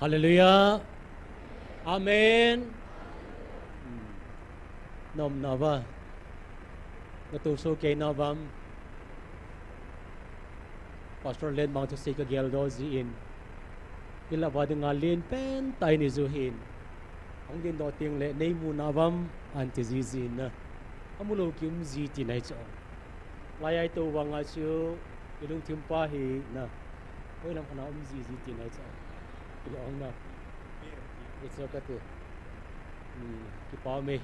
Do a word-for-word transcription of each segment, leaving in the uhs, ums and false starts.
Hallelujah. Amen. Hmm. Nom na va. Na tu so ke na vam. Pastor Len Mang tu se ka gel do ji in. Ila va ding a len pen tai ni ju hin. Hong din do ting le nei mu na vam an ti ji ji na. Amu lo ki um ji ti nai cho. Lai ai to vang a chu, i lungthim pa hi na. Hoi lam khana um ji ji ti nai cha. I lo ong na. I cho ka ti. Hmm, kipa me.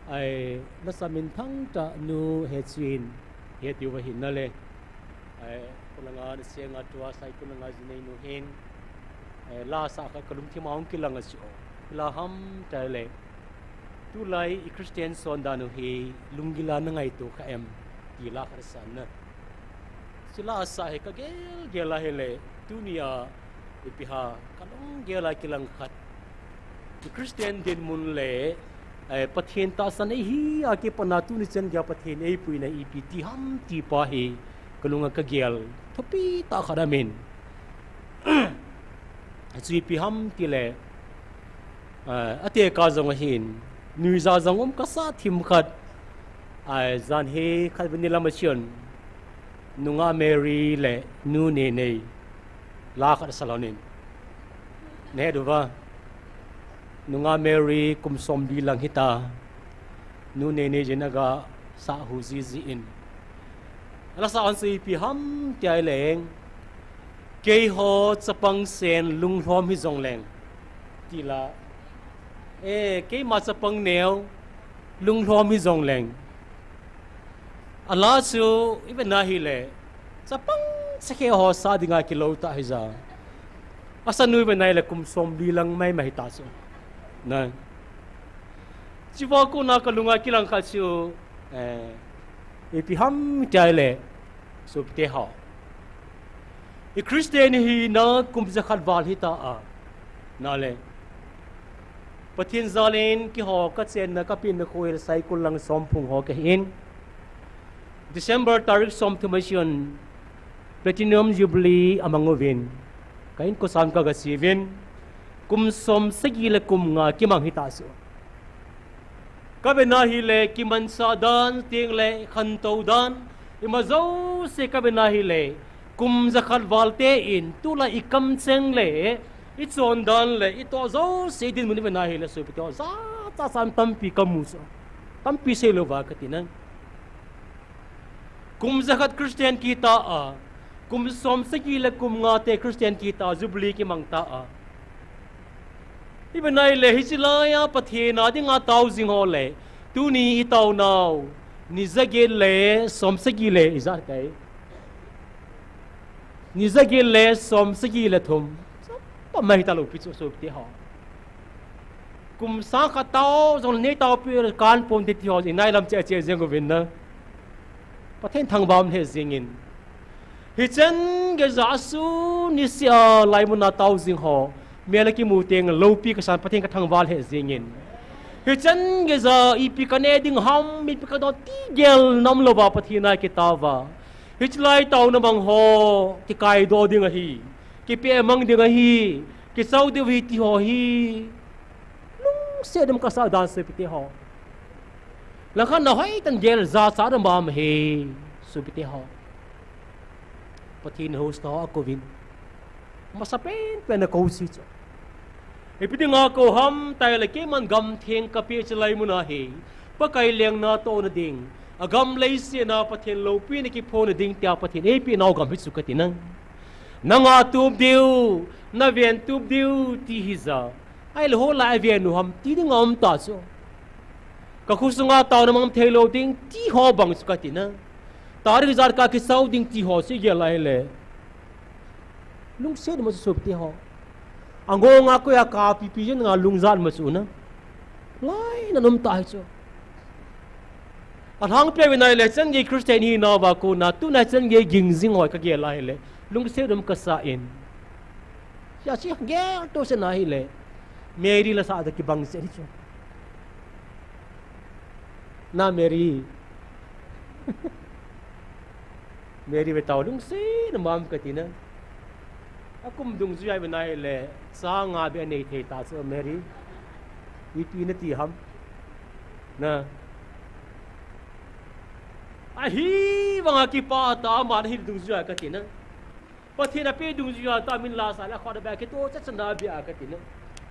Ai, na sa min thang ta nu he chin. He ti va hin na le. Ai, kunanga na se nga tua sai kunanga ji nei nu hin. Ai, la sa kha ka lungthim a hong kilang a chu. La ham ta le. Tulai i Christian son dan u hi lunggil a na ngaito kha em ti la khat san na. Sila asa hi ka gel gel a hi le tuni a ipi ha ka lunggel a kilang khat. I Christian dinmun le, eh, Pathen tahsan ei hi a kipana tuni chan gei a Pathen ei puina ipi ti ham ti pa hi ka lunga ka gel thupi tah khat amin. Chu ipi ham ti le, ah, a tekah jong ahin, nuija jong um ka sa thim khat, ah, jan hi khat vin ni lam a chun, nunga Mary le nu Nenei, la khat a sa lhonin. Na het uva, nunga Mary kum somli lang hita, nu Nenei jin aga sa hu ji ji in. Ala sa an sui ipi ham ti ai leng. Keiho chapang sen lunglhom hi jong leng. Ti la. Eh, keima chapang neo lunglhom hi jong leng. Ala chu i ve na hi le. Chapang chakhe ho sa dinga kilo ta hi ja. Asa nu i ve na hi le kum somli lang mai mai ta chu. Na. Chiva ko na ka lunga kilang kha chu. Eh, ipi ham ti ai le, sopite ho. I Christian hina kum jakhat val hita a. Na le. Pathen jal in keiho ka chenna ka penna kho hi le Saikul lang Somphung ho ka hin. December tarik somthum a chun Platinum Jubilee amang uvin. Ka inkosan ka ga siuvin. Kum somsagi le kum nga kimang hita chu. Ka ve na hi le kimanchah dan, teng le khantou dan, ima jouse ka ve na hi le, kum jakhat val te in, tulai i kamcheng le, i chondan le, i toh jouse dinmun i ve na hi le, sopite ho, jat jat san tampi ka mu chu. Tampi sei lou va ka ti na. Kum jakhat Christian kiti a, kum somsagi le kum nga te Christian kiti a, Jubilee kimang ta a. I ve na hi le, hiche lai a Pathen a dinga tao jing ho le, tuni i tao nau, ni jaget le somsagi le ijat kai. Ni jaget le somsagi le thum. Sompa mai ta lou pi chu sopite ho. Kum sang khat tao jong nei tao pi kan pon ti ti ho, i nai lam che che jeng uvin na. Pathen thangvah um lheh jingin. Hichan geiya asun niseh a laimun a tao jing ho. Mel a kimu teng loupi kasan Pathen ka thangvah lheh jingin. Hichan geiya ipi ka ne ding ham, ipi ka don ti gel nom louva Pathen a kitao va. Hiche lai taona bang ho, kikaidoh ding ahi. Kipeh mang ding ahi. Kisau diu ahi ti ho hi. Lungset um kasa dan sopite ho. Langkhat na hoitah in gel jachat um ahi, sopite ho. Pathen house na ho a kouvin. Masapen pen a kou si chu. Ipi dinga kou ham ti le keiman gam theng ka pe chu laimun a hi. Pakai lengna tohna ding. A gam leiset a Pathen loupina kiphona ding tia Pathen eipeh nau gam hi chu ka ti na. Nanga tup diu, na ven tup diu ti hi ja. Ahile hoilai a ven u ham ti ding aum ta chu. Ka khosunga taona mang thei lou ding ti ho bang chu ka ti na. Tarik ijat ka kisau ding ti ho chu i gel a ahile. Lungset ma chu sopite ho. Angonga koi a ka pipi jeng nga lungjat ma chu na. Lai na nom ta hi chu. Alhangpi a i ve na ahile chan gei Christian hina uva kona tuna chan gei ging jing ho ka gel a ahile. Lungset um kasa in. Hiche gel to se na ahile. Mary la sa ta kibang se hi chu. Na Mary. Mary ve tao lungset um am ka ti na. Akum dungjui a ive nai le, changa beh anei thei ta chu Mary. Ipi nati ham. Na. Ahivanga kipah tah a aman ahin dungjui a kati na. Pathen ape dungjui a tah a min la sa le, akhut a beh kitoh chet chet na beh a kati na.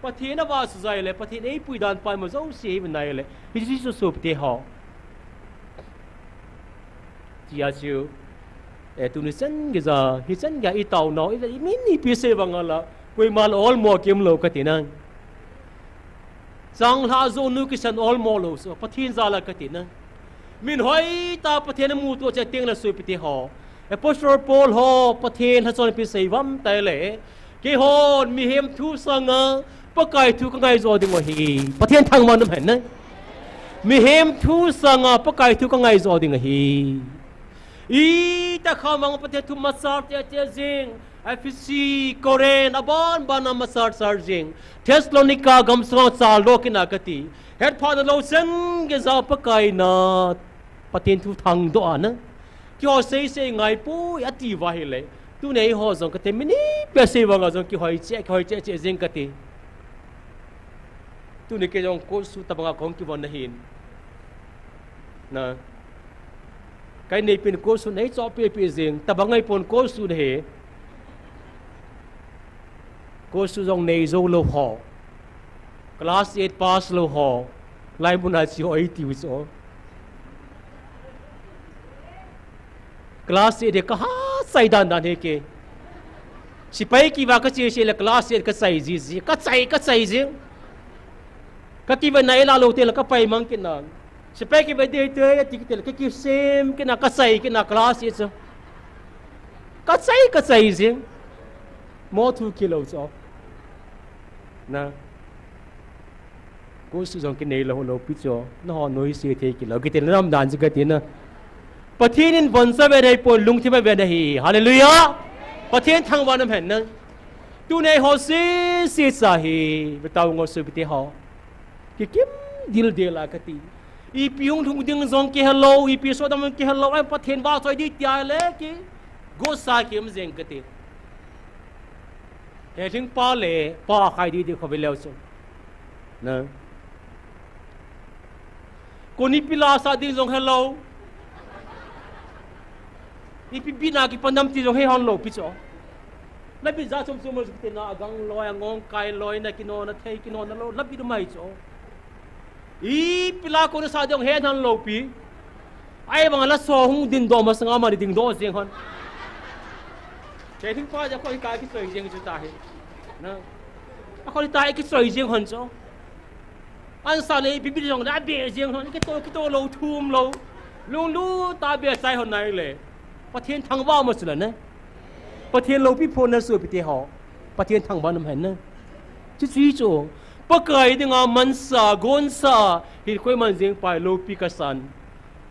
Pathen avahchoi jeh le, Pathen eipui dan pa ima jouse ive nai le. Hiche chu sopite ho. Tia chu, eh, tuni chan geiya, hichan geiya i taonau, i, i min ipi sei vang a la, koima la olmo kium lou kati na. Changlhah jonu kisan olmo lou chu, Pathen jal a kati na. Min hoitah Pathen amuto cheh teng le sopite ho. Apostle Paul ho, Pathen lhacha ipi sei vam tai le, Keihon mihem thu sanga Pakai thu ka ngai jo ding u ahi. Pathen thangvah in um hen. Mihem thu sanga Pakai thu ka ngai jo ding u ahi. Itih khamang Pathen thu machal cheh cheh jing. Ephesi, Corinth, aban ban a machal chal jing. Thessalonica gamsunga chaldoh kit na kati. Hetphah na lou chan geiya Pakai na Pathen thu thangdoh a na. Keiho sei sei ngai poi ati uva ahile. Tuni eiho jong kati, min ipi sei vang a jong kihoi cheh, kihoi cheh cheh jing kati. Tuni kei jong coat suit tabang a kahung kivon ahin. Na. Ka inneipen coat suit nei choh pepe jing, tabang ahipon coat suit ahi. Coat suit jong nei jou lou ho. Class eight pass lou ho. Lai mun a chi ho eitiu chu. Class eight hi ka ha chai dan dan hi kei. Sepai kivah ka che che le class eight ka chai ji ji. Ka chai, ka chai ji. Ka kivah nai la lou te le ka pai mang kit na. Sepai kivah ding te ati kit le ka kisem kit na, ka chai kit na class eight chu. Ka chai, ka chai ji. Mo thu kilou chu. Na. Coat suit jong kinei lou, lou pi chu, nangho noise thei kilou, kiti na nam dan chu kati na. Pathen in von sa ve nei pon lungthim a ve na hi. Hallelujah. Pathen thangvah in um hen na. Tuni eiho sese cha hi, ve tao ngo sopite ho. Kikim dildel a kati. Ipi hung lhung ding jong kihe lou, ipi sodam jong kihe lou, ai Pathen vahchoi ding tia le kigosa kium jeng kati. Helhing pa le pa khai ding ding kho ve leu chu. Na. Kon ipi la sa ding jong helou. Ipi bina kipan dam ti jong he hon lou pi chu. Na bi ja chom chom mo te na agang loi, angong kai loi, na kino na thei kino na lou, na bi du mai chu. Ipi la kon sa ding he hon lou pi. Ai bang la so hung dingdoh masanga ama dingdoh jeng hon. Te thing pa ja khoi ka kichoi jeng chu ta hi. Na. A khoi ta kichoi jeng hon chu. An sa le ipi bi jong le abe jeng hon, kito, kito lou thum lou. Lunglut tah a be chai hon nai le. Pathen thangvah ma chu la ne. Pathen loupi pho na sopite ho. Pathen thangvah in um hen na. Chuche chu. Pakai dinga mansa, gonsa, hin koiman jeng pai loupi kasan.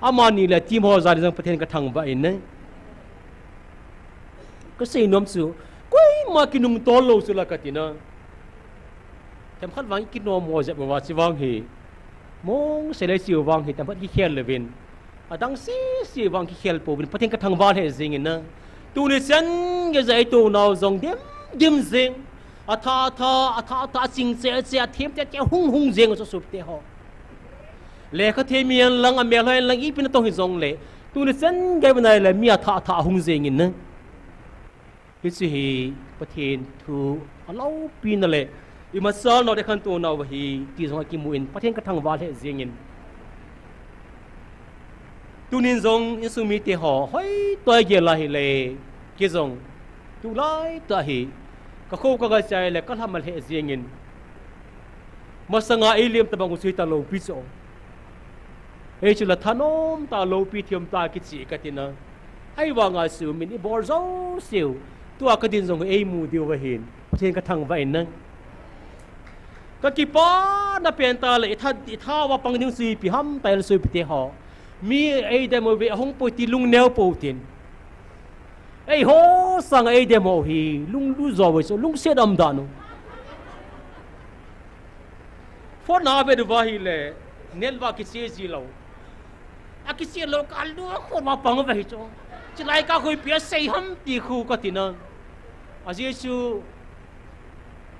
Amani le team ho jal jong Pathen ka thangvah in ne. Ka sei nom chu, koima kinungtol lou chu la kati na. Themkhat vang i kinom mo jep uva chi vang hi. Mong se le chi vang hi, themkhat kikhel le vin. Adang sese vang kikhel pouvin, Pathen ka thangvah lheh jeng in na. Tuni chan geiya i tounau jong dim, dim jeng. Atha, atha, atha, atha, aching che, che, athem che, che, hung, hung jeng chu sopite ho. Lekha thei mi hen lang, amel ho hen lang, ipi na tong hi jong le. Tuni chan gei uva nai le, mi atha, atha, hung jeng in na. Hiche hi Pathen thu aloupi na le, i machal nau te khantou nau ahi, ti jong akimu in, Pathen ka thangvah lheh jeng in. Tunin jong insung mite ho, hoitah a gel a hile, kei jong, tulai tah hi, ka kho ka ga chai le, ka lham a lheh jeng in. Masanga eilem tabang u chu hita loupi chu. Ei chu la thanom tah loupi thiam tah kichi kati na. Ahivanga chu min i bol jouseu. Tua ka din jong eimu diu ahin. Pathen ka thangvah in na. Ka kipana pen tah le i tha, i tha uva pang ding chu ipi ham tah le sopite ho. Mi eidemo uve ahung poi ti lungneo pou tin. Eiho sanga eidemo hi lunglut jo uve chu lungset um dan u. Phone a vet uva hile, net uva kiche ji lou. Akiche lou ka lu khon uva pang uve hi chu. Chulai ka khu ipi asei ham ti khu kati na. Ajeh chu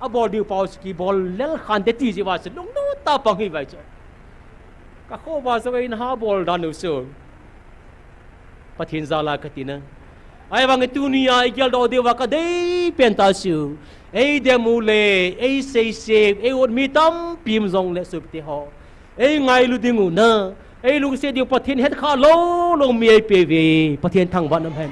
abol diu pau chu kibol lel khante ti jeh uva chu lunglut tah a pang hi vai chu. Ka kho uva chu eina ha bol dan u chu Pathen jal a kati na. Ahivangin tunia i geldoh diuva ka deipen tah chu, ei dem u le ei seise, ei ut mi tampi um jongle sopite ho, ei ngailu ding u na, ei lungset diu Pathen hetkha lou lou mi eipeuve. Pathen thangvah in um hen.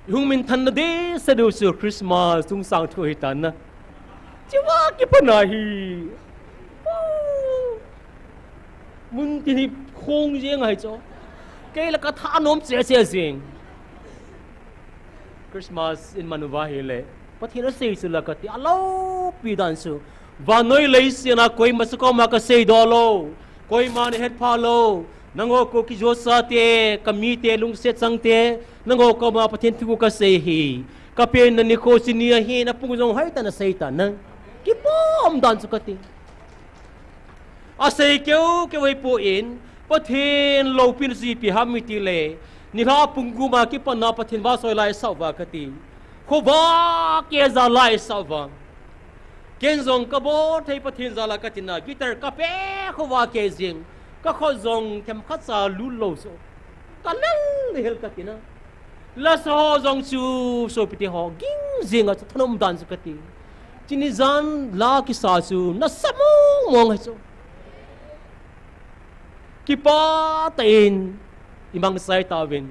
I hung minthanna dehset diu chu Christmas chungsang thu ahitan na. Chua kipana hi muntin hi khong jeng ahi chu. Kei la ka thanom cheh cheh jeng. Christmas in man uva ahile, Pathen asei chu la kati, aloupi dan chu, vannoi leiset a koima chu koma kaseidoh lou, koiman ahetpha lou, nangho kou kijosa te, kamite, lungset changte, nangho koma Pathen thu kasei hi. Kapenna nikho chu ni ahin, apung jong hoitah in aseitan na. Kipah um dan chu kati. Asei keu keu ahipoi, Pathen loupina chu ipi ham itile, nilhah pung gup a kipatna Pathen vahchoi la isah uva kati. Khovah a kei jal la isah uva. Ken jong kabol thei Pathen jal a kati na, guitar kape khovah a kei jeng, kakhut jong themkhat cha lut lou chu, kalel hel kati na. Lasa ho jong chu sopite ho, ging jeng a chu thanom dan chu kati. Chuni jan la kisa chu nasa mong mong ahi chu. Kipah tah in imang chai tauvin,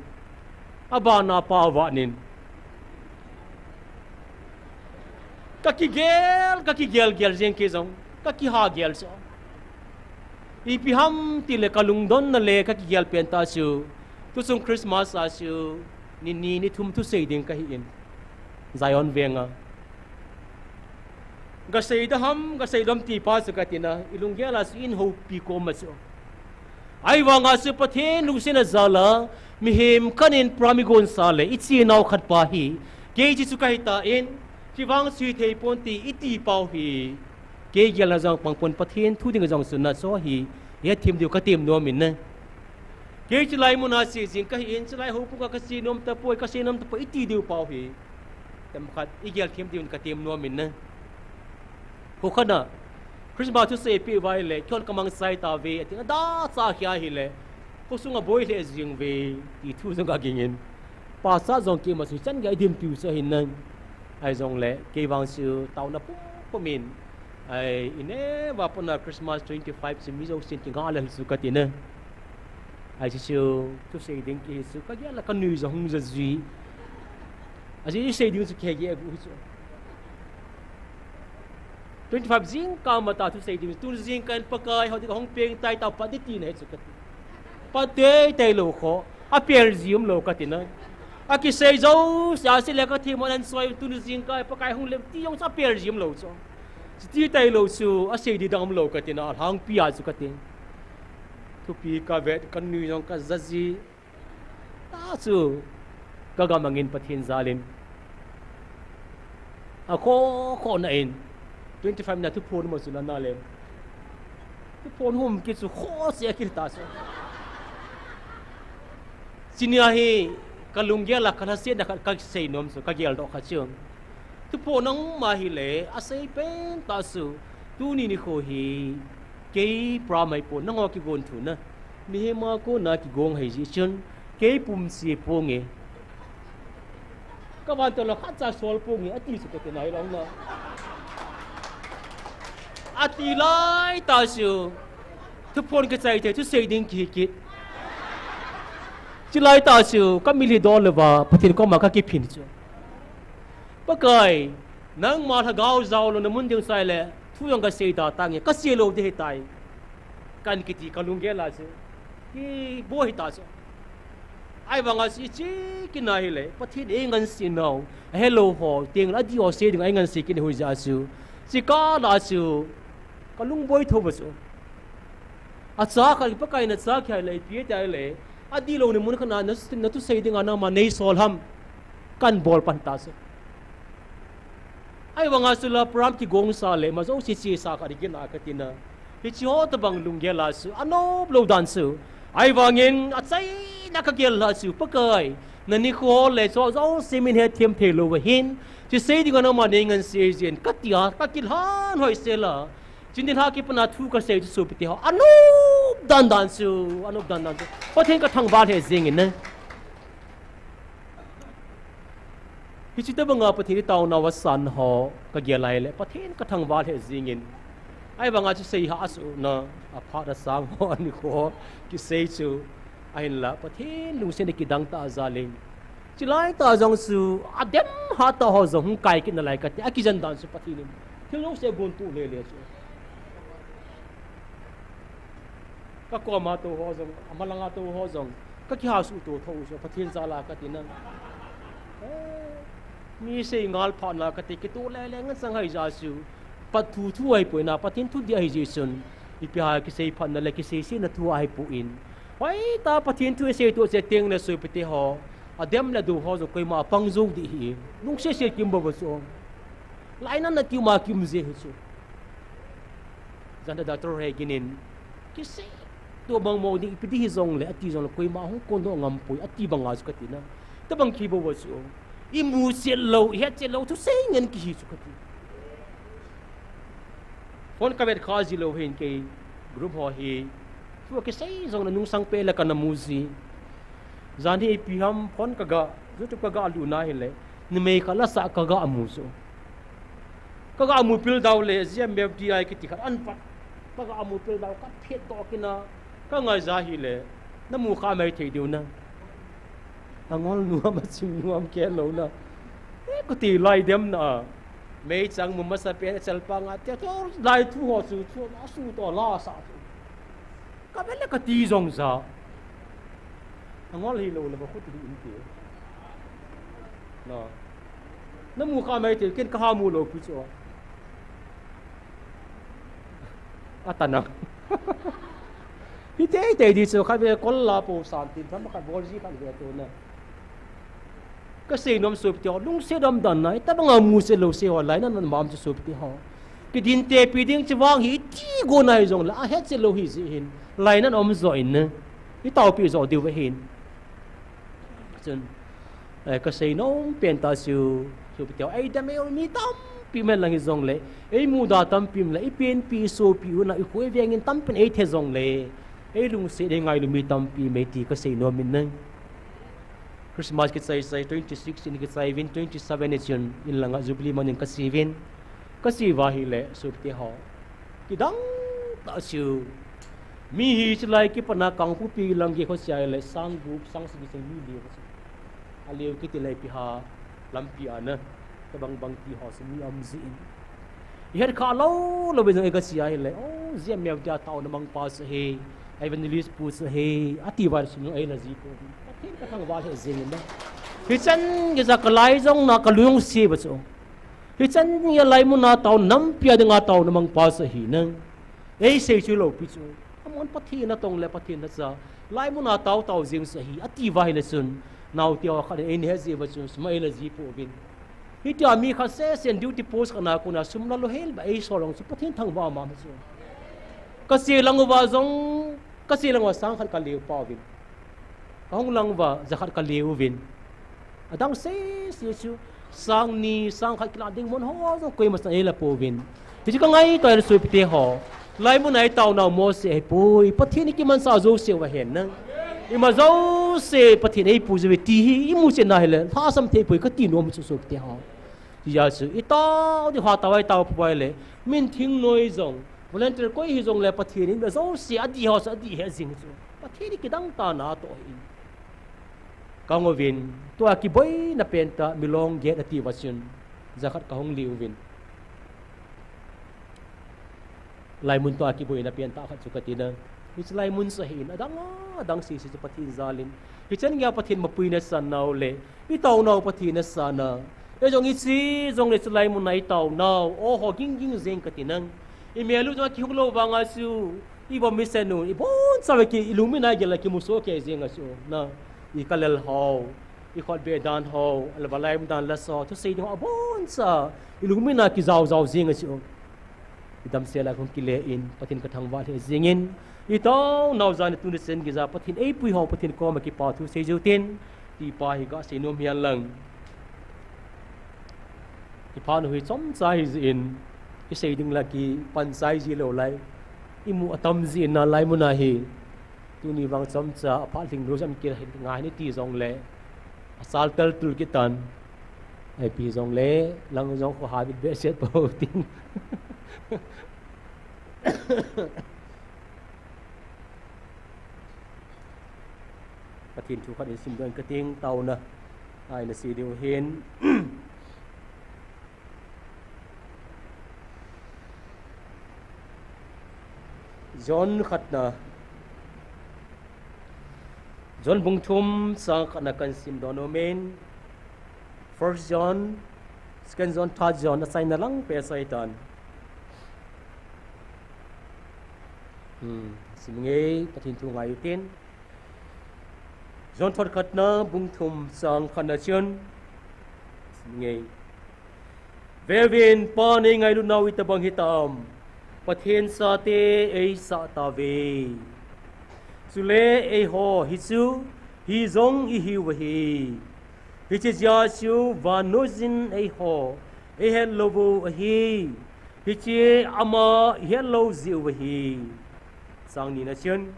abana Pa Vanin kakigel, kakigel gel jeng, kei jong kakiha gel chu. Ipi ham tile kalungdonna le kakigel pen tah chu, tuchung Christmas a chu ni ni ni thum thusei ding kahin, Zion veng a. Gasei da ham, gasei dom ti pa chu kati na, ilunggel a chu in houpi koma chu. Ahivang a chu Pathen lungsetna jal a, mihem khat in program igonsa le, ichenau khat pa hi, kei hiche chu kahi tan, chuvang chu hithei ponte iti pau hi, kei gelna jong pang pon, Pathen thu dinga jong chu naso hi, ihet them diu katem nom in na. Kei chulai mun a che jing kahin, chulai houbung a kache nom tapoi, kasei nom tapoi, iti diu pau hi, themkhat igel them diuvin katem nom in na. Kho khat a Christmas thusei peh uva ahile, keihon kamang chai tauve, atin, adahcha khia ahile, khosung aboi lheh jeng uve, ti thu jong kagingin. Pastor jong keima chu chan gei a idinpiu chu ahin na. Ahijongle kei vang chu taona pumpum in, ai, ineva pat a Christmas twenty five chu mi jousen kingah lel chu kati na. Ahi chu, thusei ding kihi chu kagel a kanui jong hung jajui. Ajeh isei ding chu kihegel agu hi chu. Twenty five jingkah matah thusei ding, tun jingkah in Pakai, hoti kahung peng tai tao, pat ding tina hi chu kati. Pat teitei lou kho, apel ji umlou kati na. Akisei jouse a seile kathemmo in ansoi, tun jingkah Pakai hung lem ti jong chu apel ji umlou chu. Chuti tailou chu asei ding dang umlou kati na, alhangpi a chu kati. Thupi kavet, kanui jong kajaji. Tah chu kagamangin Pathen jal in, akho khona in, twenty five na thuphon mo chu lana le, thuphon hum kit chu khohse akil ta chu. Chunia hi kalunggel a kalhasetna khat kasei nom chu, kageldoh khat chu, thuphon nangma hile asei pentah chu, tuni nikho hi kei program ahipon, nangho kigon thu na, mihem a kona kigong ahi jeh chun, kei pumse ponge, kavantil a khatcha sol ponge ati chu kati na, hilou na. Ati laitah chu, thuphon kichai thei, thusei ding kihi kit. Chulaitah chu kamil hi dol louva Pathen koma kakiphin chu, Pakai, nangma lhagao jaolouna mun ding saile thu jong kasei da tange, kase lou ding ahitai, kan kiti kalunggel a chu, kiboi hita chu. Ahivanga chu iche kit na hile Pathen eingansei nau, ahelou ho tengle adih ho sei dinga eingansei kit na hijeh a chu, chukah lah a chu kalung boi thouva chu, acha khat, Pakai, nacha khat hile ipi tia hile, adihlouna mun khat na, na, nathusei dinga nangma neisol ham, kan bol pan ta chu. Ahivanga chu la program kigongsa le ima jouse chesa khat igin a kati na. Hiche ho tobang lunggel a chu anop lou dan chu, Ahivangin achaina kagel lhah chu, Pakai, nanikho le chu jouse min hethem thei lou ahin, chu sei dinga naman neingansei jin, katia kakilhan hoisel a, chuni lha kipana thu kasei chu sopite ho, anop dandan chu, anop dandan chu Pathen kathangvah lheh jengin na. Hiche tobanga Pathen itaonau asan ho kagel a ahile Pathen kathangvah lheh jengin. Ahivanga chu seihahsahna, aphat asang ho, anikho kisei chu, ahinla Pathen lungsetna kidang tah jal in, chulai tah jong chu adem hatah ho jong hung kai kit nalai kati, akijen dan chu Pathen in thil jouse agontoh lele chu. Kakoma tou ho jong, amalanga tou ho jong, kakihasuhtoh thou chu Pathen jal a kati na. Mi sei ngal phatna kati, kitoh lele ngen sang ahijeh chu, Pathen thu thu ahipoi na, Pathen thudih ahijeh chun, ipi ham kiseiphatna le kiseisena thu ahipoi. Hoitah Pathen thu iseitoh cheh tengle sopite ho, adem le adou ho jong koima apang jou ding ahi. Lungset set kium bouva chu, lainatna kiuma kium jeh hi chu. Janda Doctor Hagin in, kiseitoh mongmong ding, ipi ding hijongle, ati jongle, koima hung kondoh ngampoi, ati banga chu kati na. Tobang kibouva chu, imuchet lou, ihetchet lou thusei ngen kihi chu kati. Phone kavetkhah ji lou hin kei group ho hi, thu kisei jongle nungsang peh le kana mu ji. Jan hi ipi ham phone kaga, YouTube kaga lutna hile, numei khat lasah kaga mu chu. Kaga mu pil dau le, G M F D I kiti khat ahin pat. Kaga mu pil dau, kaphetdoh kit na, kangaija hile, namu kha maithei diu na. Angol nuam, achim nuam kei lou na. E, kati lai dem na. Meichang mu masapen, achalpang ate, chu lai thu ho chu, chu, asutoh lasa chu. Kavet le kati jong ja. Angol hilou le, bakhuti hi inte. Na. Namu kha maithei, ken kaha mu lou pi chu. Atana. Hiteitei di chu, khatvei kol la po san tin, thama khat bol ji khat ve tu na. Kasei nom sopite ho, lungset umdan na, itobanga muchet lou sei ho, lainatna um chu sopite ho. Kidin tepi ding chu vang hi, iti go nai jongle, ahetchet lou hijeh hin, lainatna um jo in na. Itaopi jo diu ahin. Chun, eh, kasei nom pen tah chu, sopite ho, eidam eiho mi tampi um hen lang hijongle, eimuda tampi um le, ipenpi, isopi u na, ikho iveng in tampen eithe jongle, eilungset eingailu mi tampi um e ti kasei nom in na. Christmas kichai chai, twenty six in kichai uvin, twenty seven in chun, in langa Jubilee man in kache uvin. Kache uva ahile, sopite ho, kidang tah chu, mi hi chulai kipana Kangpokpi lang gei kho chia ahile, sang gup, sang sagi cheng mi leu chu. Aleu kiti le ipi ham, lampi a na, tobang bang ti ho chu mi um jin. Ihet khah lou lou in jong eikache ahile, o, G M F D I a taona mangpa chu ahi, evangelist pu chu ahi, ati uva chu nung eina ji poi. Pathen kathangvah lheh jengin na. Hichan geiya kalai jong na kalungset uva chu. Hichan geiya laimun a taona nampi a dinga taona mangpa chu ahi na. Eisei chu loupi chu. Amun Pathen natong le Pathen nacha. Laimun a tao tao jeng chu ahi, ati uva ahile chun. Naote ho khat in eina het jeh uva chun, sum a eina ji pouvin. Hitia mi khat sesen duty post khat na kona sum la lou hel ba eisol jong chu Pathen thangvah mama chu. Kache lang uva jong, kache lang uva sang khat kaleu pah uvin. Kahung lang uva, jakhat kaleu uvin. Adang sese chu, sang ni, sang khat kilah ding mun ho jong koima chan eila pouvin. Hichu kangaito a sopite ho. Laimun a itaonau Mose ahipoi, Pathen in kimansah jouse uva ahen na. Ima jouse Pathen in eipuijui uve ti hi imuchet na ahile, lhasam thei poi kati nom chu sopite ho. Hijeh chun, itao diu hatah uva itao pouva ahile, min thingnoi jong, volunteer koi hijongle Pathen in ima jouse adih ho chu adih he jing chu. Pathen in kidang tah a natoh ahin. Kahung uvin, tua kiboina pentah, milong get ati uva chun, jakhat kahung leu uvin. Laimun tua kiboina pentah khat chu kati na. Hiche laimun chu ahin, adang a, adang sese chu Pathen jal in. Hichan geiya Pathen mapui nasan nau le, itaonau Pathen nasan a. Eijong iche jongle chu laimun a itaonau, o ho ging ging jeng kati na. Imel u jong akihung lou vanga chu, ibon mission u, iboncha uva ki, ilungmit a igel a kimusoh kei jeng a chu, na. Ikalel ho, ikhutbeh dan ho, ahilou va laimun dan lasa ho, thusei ding ho, aboncha, ilungmit a kijao jao jeng a chu. Damsel a hung kile in, Pathen ka thangvah lheh jingin, i taonau jana tuni chan geiya Pathen eipui ho Pathen koma kipa thu sei jiu tin, ti pa hi ga sei nom hihen lang. I phat u hi chomcha hi jin, i sei ding la kipan chai ji lou lai. I mu atam jin nalai mun a hi. Tuni vang chomcha aphat lhing lou jam kit ngai ni ti jongle, asal tal tul kit tan. Ipi jongle, lang jong kho ha bit behseh pou tin. Pathen thu khat in simdoh ing kating, taona a ina sei diu hin. John khatna, John bung thum chang khatna kan simdoh nom in. First John, Second John, Third John, achaina lang peh a chai tan. Hmm, sim inge, Pathen thu ngai u tin. John thot khatna, bung thum chang khatna chun. Sim inge. Veuvin, Pan eingailutnau itobang hitam. Pathen chate eisah tauve. Chule eiho hichu, hi jong ihiu ahi. Hiche jeh a chu vannoi jin eiho eihet lou u ahi. Hiche ama ihet lou jeh u ahi. Chang nina chun.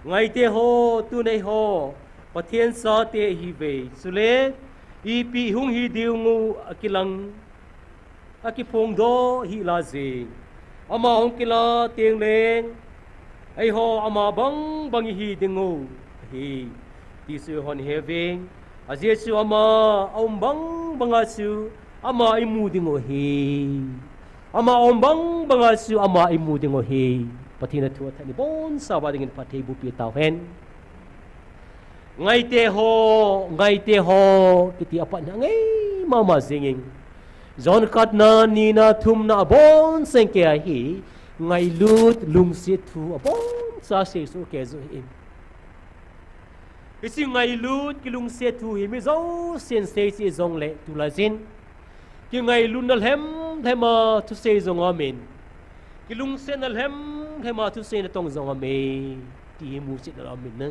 Ngaite ho, tun eiho Pathen chate ihiuve. Chule ipi hung hi diu ngu akilang, akiphongdoh hih la jing. Ama hung kila teng leng, eiho ama bang bang ihi ding u ahi, ti chu eihon ihe uving. Ajeh chu ama aum bang banga chu ama imu ding u ahi. Ama aum bang banga chu ama imu ding u ahi. Pathen a thu athah in ibonchauva dingin phatthei boh peh tauhen. Ngaite ho, ngaite ho, kiti apat hi angai mama jingin. John khatna, nina, thumna, aboncha'n kei ahi, ngailut, lungset thu, aboncha seisoh kei joh in. Hiche ngailut, kilungset thu hi mi jousen sei cheh jongle, tulai jin. Kingailutna lhem lhem a thusei jong aumin. Kilungsetna lhem lhem a thusei natong jong aume. Ti hi muchetna aumin na.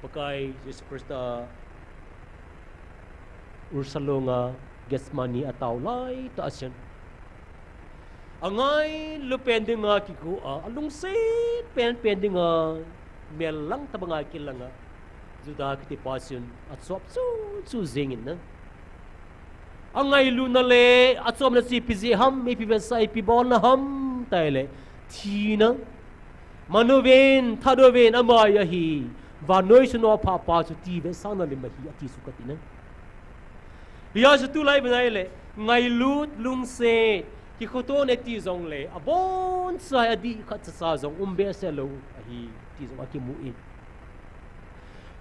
Pakai Jesu Christa ursa longa Gethsemane a tao laitah a chun. Angailu pen dinga kigo a, alungset pen pen dinga, mel lang tobanga kilanga, Juda kitipa chun achop chu chu jingin na. Angailuna le achopna chu ipi jeh ham, ipi vetsah, ipi bolna ham, tile, thina. Manu ven, thado ven, ama ahi, vannoi sung a phaphapa chu ti vetsahna lim ahi, ati chu kati na. Hijeh a chu tulai bena ile, ngailut, lungset, kikhoto nati jongle, aboncha adih khat chacha jong um behseh lou ahi, ti jong akimu in.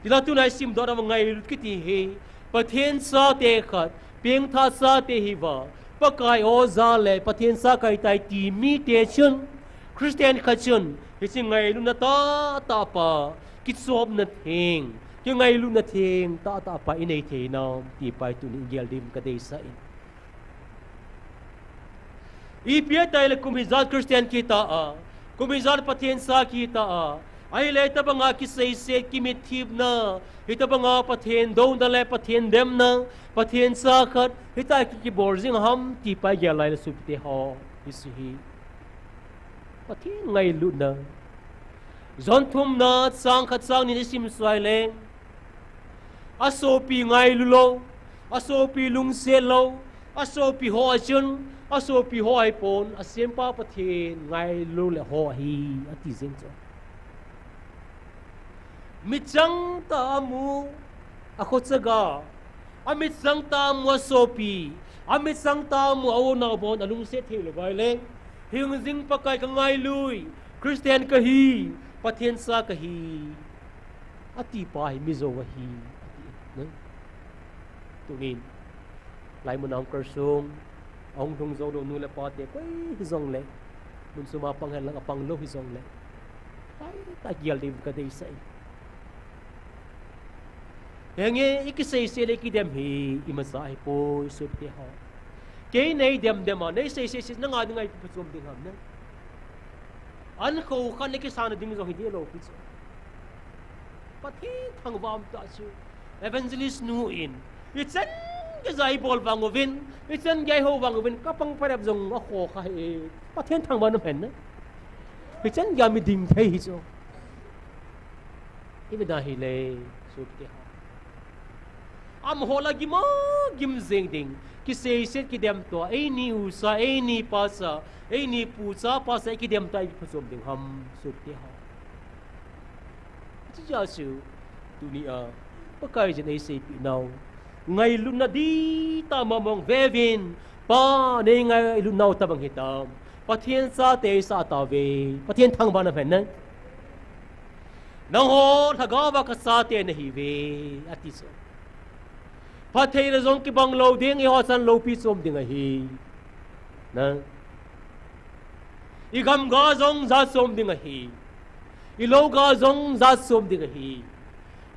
Tila tuna isimdoh nau ngailut kiti hi, Pathen chate khat, pengthah chate hiva, Pakai oja le, Pathen cha kahitai ti mite chun, Christian khat chun, hiche ngailutna tahtah pa, kichopna theng, kingailutna theng tahtah pa inei thei nam, ti pa hi tuni igel ding kadeisah in. Ipi tia tile kum hijat Christian kita a, kum hijat Pathen cha kita a, ahile hitobanga kiseiset, kimitthipna, hitobanga Pathen douna le Pathen demna, Pathen cha khat, hitia ki, kibol jing ham, ti pa igel lai le sopite ho, hiche hi. Pathen ngailutna. John thumna, chang khat chang ni isim suh le. Asopi ngailu lou, asopi lungset lou, asopi ho a chun, asopi ho ahipon, asempa Pathen ngailu le ho ahi, ati jeng chu. Mitchang tah a amu, akhochaga, amitchang tah a amu asopi, amitchang tah a amu a-u anao bon alungset thei lou vai leng, hingjing Pakai kangailu, Christian kahi, Pathen cha kahi, ati pa hi mijou ahi, ati, ne? Tunin, laimun a hung kalsong, ahung lhung jou lou nu le pate koi hijongle, mun sung a pang henlang apang lou hijongle, tahtah gel ding kadeisah e. Henge, ikiseiset le ikidem hi imacha ahipoi, sopite ho. Kei nei dem dem a, nei sei sei sei, nanga dinga ipi phachom ding ham na. An kho khat nei kisana ding jong hi ding lou pi chu. Pathen thangvah um tah chu. Evangelist nu in, ichan geiya ibol vang uvin, ichan geiya iho vang uvin, kapang parep jong akho kha hi. Pathen thangvah um hen na. Ichan geiya mi ding thei hi chu. Ipi da hile, sopite ho. Amaho la gima gim jeng ding. Kiseiset kidem tua, eini u cha, eini pa cha, eini pu cha pa cha, kidem tua, ipi phachom ding ham, sopite ho. Hiche jeh a chu, tuni a, Pakaiyin eiseipeh nau. Ngailutna dihtah mong mong veuvin, Pa, nei ngailutnau tobang hitam. Pathen chate isah tauve, Pathen thangvah um hen na. Nangho lhagao a kachate nahiuve, ati chu. Phattheina jong kibang lou ding, eiho chan loupi chom ding ahi. Na. Igam ga jong jat chom ding ahi. Ilou ga jong jat chom ding ahi.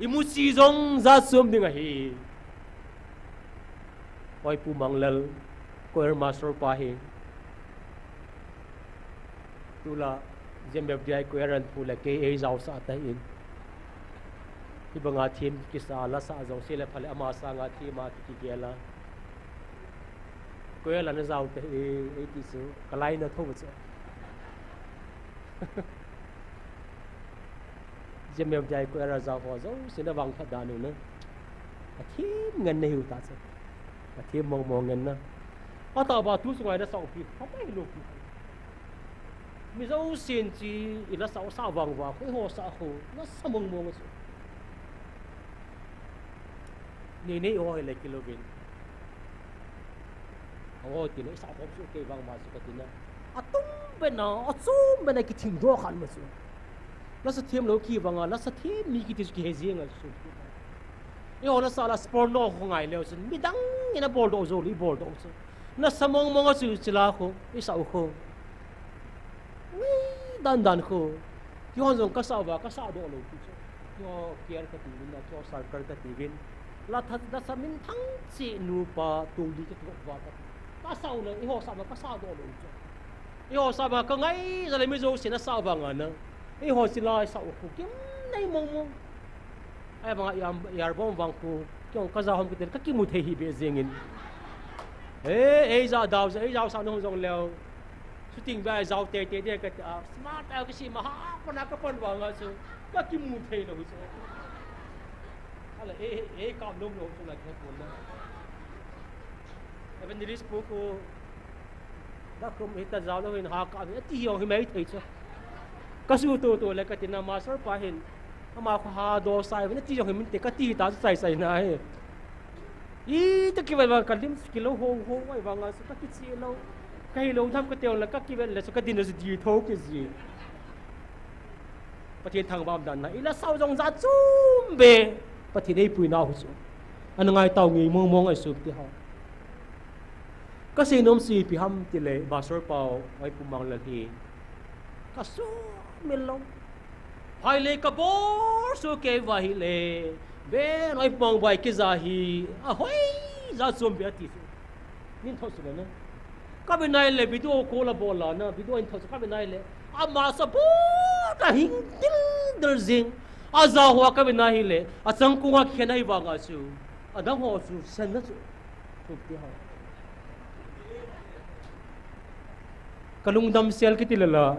Imuchi jong jat chom ding ahi. Oi Pu Manglal, choir master pa hi. Tulai, J M F D I choir an phu le kei eijaosah tan. Hibanga them kisa la sah jong sele phale ama sanga them a kikigel a. Choir la najao te, eiti chu, kalai na tho chu. J M F D I choir a jao ho jouse na vangphat dan u na. Athem ngen nahiu ta chu. Athem mong mong ngen na. Atah ba tu sunga nasah u pi, pha mai lou pi. Mi jousen chi, ila sah u sah vang va, khoi ho sah ho, nasa mong mong chu. Nei nei ho hile kilouvin. Ho tina, isah khom chu kei vang ma chu katina. Atum bena, achom bena kithing doh khan ma chu. Lasa them lou kivanga, lasa them mi kiti chu kihe jeng a chu. Eiho lasa la sport no ho ngai leu chun, midang in abol doh jou lou, ibol doh chu. Nasa mong mong a chu chila khu, isah u khu. Ngei dan dan khu. Keihon jong kasah uva, kasah doh lou pi chu. Keiho care kati uvin, keiho circle kati uvin. La tha, lasa minthang cheh nupa, tong li kati uva kati. Kasah u na, eiho sah uva, kasah doh lou chu. Eiho sah uva, kangai jeh le mi jousen asah vanga na. Eiho chila isah u khu, gimnei mong mong. Ahivanga yar, yar bom vang khu, keiho kaja hom kati le, kakimu thei hih beh jengin. E, eija dau, eija sah nung jong leu. Shooting ba jao tei tei de kati a, smart a kisei ma ha, kona kapan vanga chu, kakimu thei lou chu. Ala, e, e, e, kam lom lom chu la kipon na. Evangelist pu khu, da khum hita jao lou hin ha ka, ati jong hi mai thei chu. Kasu to to le katina master pa hin, ama khu ha do sai, ati jong hi min te kati ta chu sai sai na hi. Ita kivai vang kalim kilou ho ho vai vanga chu kakiche lou. Kahilou tham kateo le kakivel le chu kadin le chu di tho kiji. Pathen thangvah um dan na, ila sah u jong jat chom beh, Pathen eipui nau hi chu. Ana ngai tau ngei mong mong ahi sopite ho. Kasei nom chu ipi ham tile, Pastor Pau, oi Pu Manglal hi. Kasumil lou. Phai le kabol soh kei uva hile, ben oi Pu Mangboi kija hi, ahoi, jat chom beh ati chu. Nin thot chu le na. Ka ve nai le video call a bol la na, video in thot chu ka ve nai le. Ama support a hing dil dil jing. Aja ho ka ve nai le. Achangkong a khen ahi vanga chu. Adang ho chu sen na chu. Kum ti ho. Ka lungdam sel kiti le la.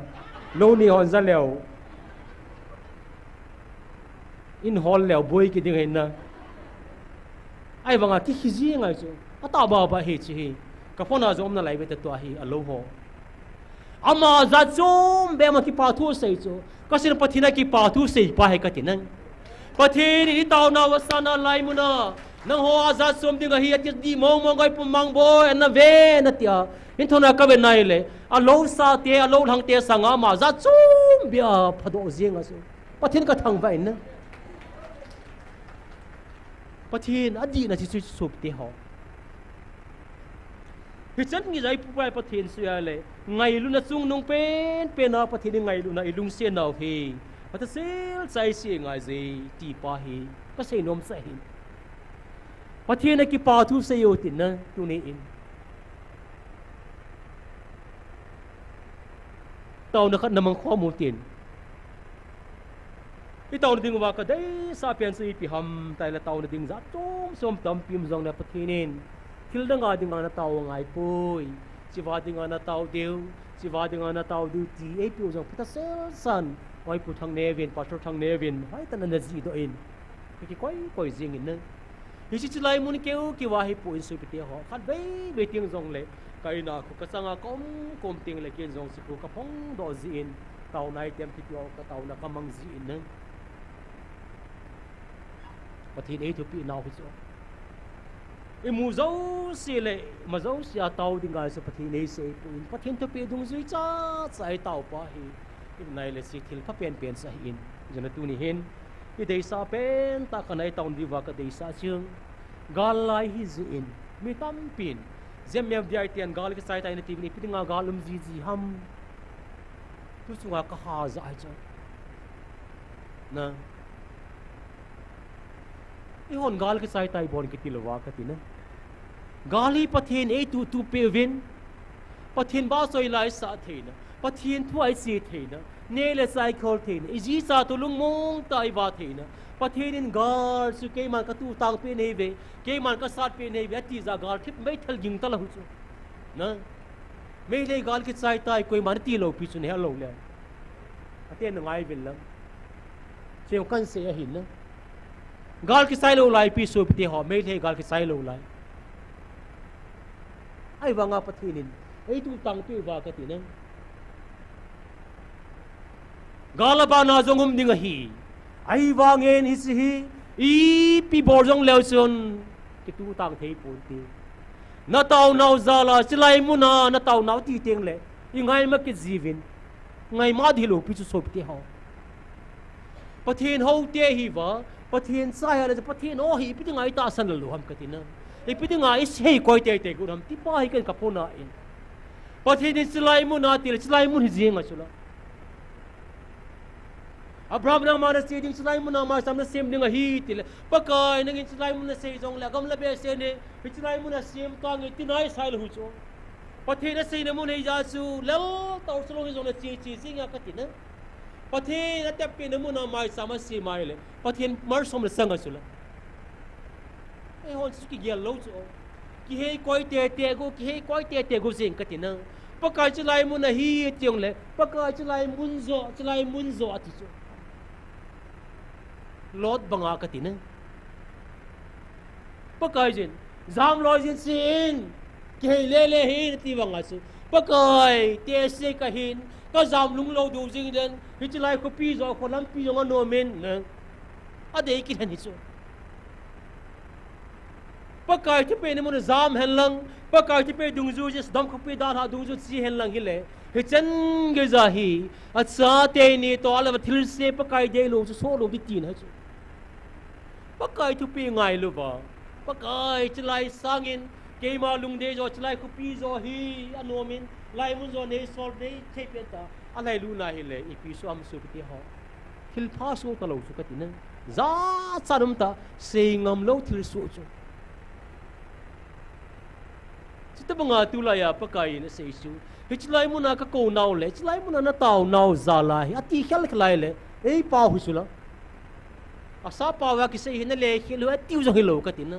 Lou ni hon ja leu. In hol leu boi kiding hin na. Ahi vanga kikhi ji ngai chu. Atah baba hi chi hi. Ka phone a jong um nalai ve ta tua hi alou ho. Ama jat chom beh ama kipa thu sei chu. Ka sin Pathen a kipa thu sei pa hi kati nang. Pathen in i taona u asana lai muna. Nangho a jat chom ding ahi ati di mong mong oi Pu Mangboi ana ve na tia. In thona ka ve nai le. Alou sa te, alou lhang te sanga ama jat chom beh a phadoh jing a chu. Pathen ka thangvah in na. Pathen adihna chu chu sopite ho. Hichan ngi jai pu pai Pathen suya le. Ngailutna chungnung pen pen a Pathen i ngailutna i lungset nau hi. Pathen sel chai se ngai je ti pa hi. Ka sei nom sa hi. Pathen a kipa thu sei u tin na tuni in. Taona khat na mang khom u tin. I taona ding uva ka deisah pen chu ipi ham, tia le taona ding jat chom chom tampi um jongle Pathen in thil dang a dinga na tao ngai poi. Chiva dinga na tao diu, chiva dinga na tao diu ti eipeu jong phatah sel san, Oi Pu Thangneo vin, Pastor Thangneo vin, hoitah in ana jih doh in. Ka kikoi koi jing in na. Hiche chilai mun keu keu a hi pu in sopite ho. Khatvei vei teng jongle, ka in a khu ka chang a ka um ka um teng le ken jong chu khu ka phong doh jin, taona item kiti ho ka taona ka mang jin na. Pathen ei thupeh nau hi chu. I mu jouse le, ma jouse a tao ding ngai chu Pathen ei sei pu in. Pathen thupeh dungjui cha cha i tao pa hi. I nai le si thil pha pen pen sa hi in. Jana tuni hin. I deisah pen tah khat na i taona diuva ka deisah chu. Gal lai hi jeh in. Mi tampin. Jem mem dia i tian gal kichai tai na ti vin ipi dinga gal um jiji ham. Tu chunga ka ha ja ai chu. Na. I hon gal kichai tai bon kiti louva ka ti na. Gal hi Pathen ei tu tu pe vin. Pathen ba soi lai sa theina. Pathen thu ai si theina. Ne le sai khol theina. I ji sa tu lungmong ta i va theina. Pathen in gal chu keiman ka tu tang pe nei ve. Keiman ka sat pe nei ve. Ati ja gal thip mai thal ging ta la hu chu. Na. Meilhei gal kichai tai koiman ti lou pi chu ne lou le. Ate na ngai vil lam. Cheu kan se ahin na. Gal kichai lou lai pi sopite ho, Meilhei gal kichai lou lai. Ahivanga Pathen in, ei tu tang pe uva ka ti na. Gal a bana jong um ding ahi. Ahivangin hiche hi, ipi bol jong leu chun, kitu tang thei pon ti. Na taonau jal a, chilai muna, na taonau ti teng le, i ngai ma kit jiuvin. Ngai ma di lou pi chu sopite ho. Pathen hou te hi va, Pathen cha hi le, Pathen o hi, ipi dinga i tahsan lou ham ka ti na. Ipi dinga i sei koi te te gu ham, ti pa hi ken ka pona in. Pathen in chilai muna ti le, chilai mun hi jing a chu la. Abraham nangma na sei ding chilai muna maisam na sem ding ahi ti le. Pakai nangin chilai mun na sei jong le, agam la be se ne, hi chilai mun na sem tang e ti nai sai le hu chu. Pathen a sei na mun hei ja chu, lel tau chu lo hi jong le chi chi jing a ka ti na. Pathen a tep pe na muna maisam a sem mai le. Pathen mar som le sang a chu la. Ei hon chu kigel lou chu. Kihei koi te te gu, kihei koi te te gu jing ka ti na. Pakai chilai mun ahi ti jong le, Pakai chilai mun jo, chilai mun jo a ti chu. Lot banga ka ti na. Pakai jin, jam loi jin sin, kihei le le hin ti banga chu. Pakai, te se ka hin, ka jam lung lou du jing den, hi chilai khopi jo, kho lampi jo nga no men na. A dei ki hen hi chu. Pakai thupeh na mun a jam hen lang, Pakai thupeh dungjuiya Sodom khopi dalha dungjuiya che hen lang hile, hichan geiya hi, achate ni toh a lava thilse Pakai deilou chu soh lou ding tina chu. Pakai thupeh ngailuva, Pakai chilai sangin, keima lungdei jo, chilai khopi jo hi, anom in, laimun jo nei sol nei thei pen ta, alhailut na hile, ipi soh ham sopite ho. Thilpha soh talou chu ka ti na. Jachat um ta, sei ngam lou thil soh chu. Chuti banga tulai a Pakai in asei chu. Hiche lai muna ka kou nau le, hiche lai muna na tao nau jal a hi, ati khel khel lai le, ei pao hi chu la. Asa pao a kisei hi na le khel u, atiu jong hilou ka ti na.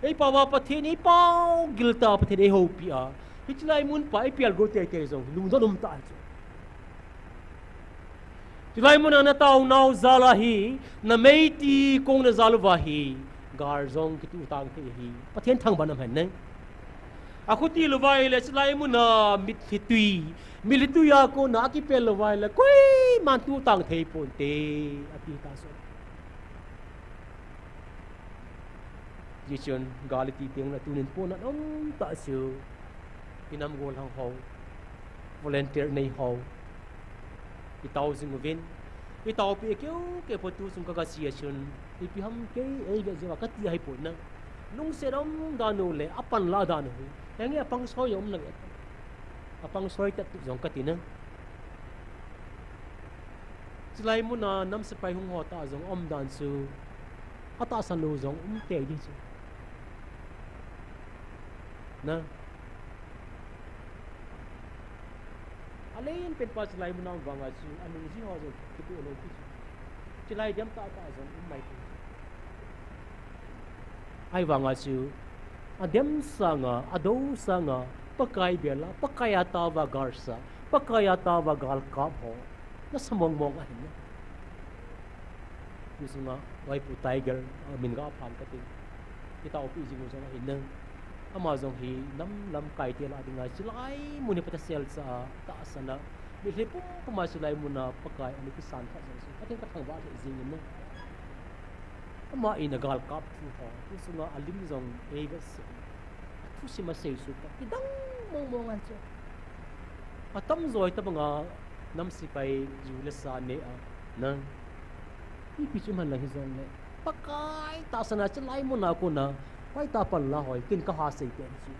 Ei pao a Pathen, ei pao gil ta Pathen ei houpi a. Hiche lai mun pa ei pial go tei tei jong, lungdon um ta chu. Chulai muna na tao nau jal a hi, na meiti kong na jal uva hi, gal jong kitu tang thei hi, Pathen thangvah na um hen ne. Akhuti lou vai le chulai muna mitlhi tui, mitlhi tui a kona akipel lou vai le, koiman tu tang thei ponte, ati ta so. Hijeh chun, gal iti teng le tunin pona um ta chu, i nam gollhang ho, volunteer nei ho, i tao jing uvin, i taopi keu keu po tu chung ka ga che a chun, ipi ham kei ei ve jeh uva ka ti ahi pon na. Lungset um dan u le, apan la dan u hi, henge apang soi um na ve. Apang soi tat tu jong ka ti na. Chulai muna nam sepai hung ho ta jong um dan chu, atahsan lou jong um tei di chu. Na. Alen pen pa chilai muna um vanga chu, anung jing ho jong kitoh lou pi chu. Chilai dem tah tah jong um mai pi. Ahivanga chu, adem sanga, adou sanga, Pakai bela, Pakai a taova galsa, Pakai a taova galkap ho nasa mong mong ahi ne. Hisunga, Vaipu Tiger, amin ga phang kati. Kitaopi jing u jong ahi ne. Ama jong hi nam lamkai te lah dinga, chilai mun hi pata sel cha a, tahsan a, mitlhi pumpum a chilai muna Pakai ana kisan kha jong chu, Pathen ka thangvah lheh jing in ne. Ama in agalkap thu ho, hisunga alim jong ei vetsah. Athusim asei suh pa, kidang mong mong an chu. Atamjo hi tabanga nam sepai ju le sa ne a, na. Ipi chu man lang hijongle, Pakai tahsan a chilai muna kona, hoitah panla hoi, ken kaha sei pen chu.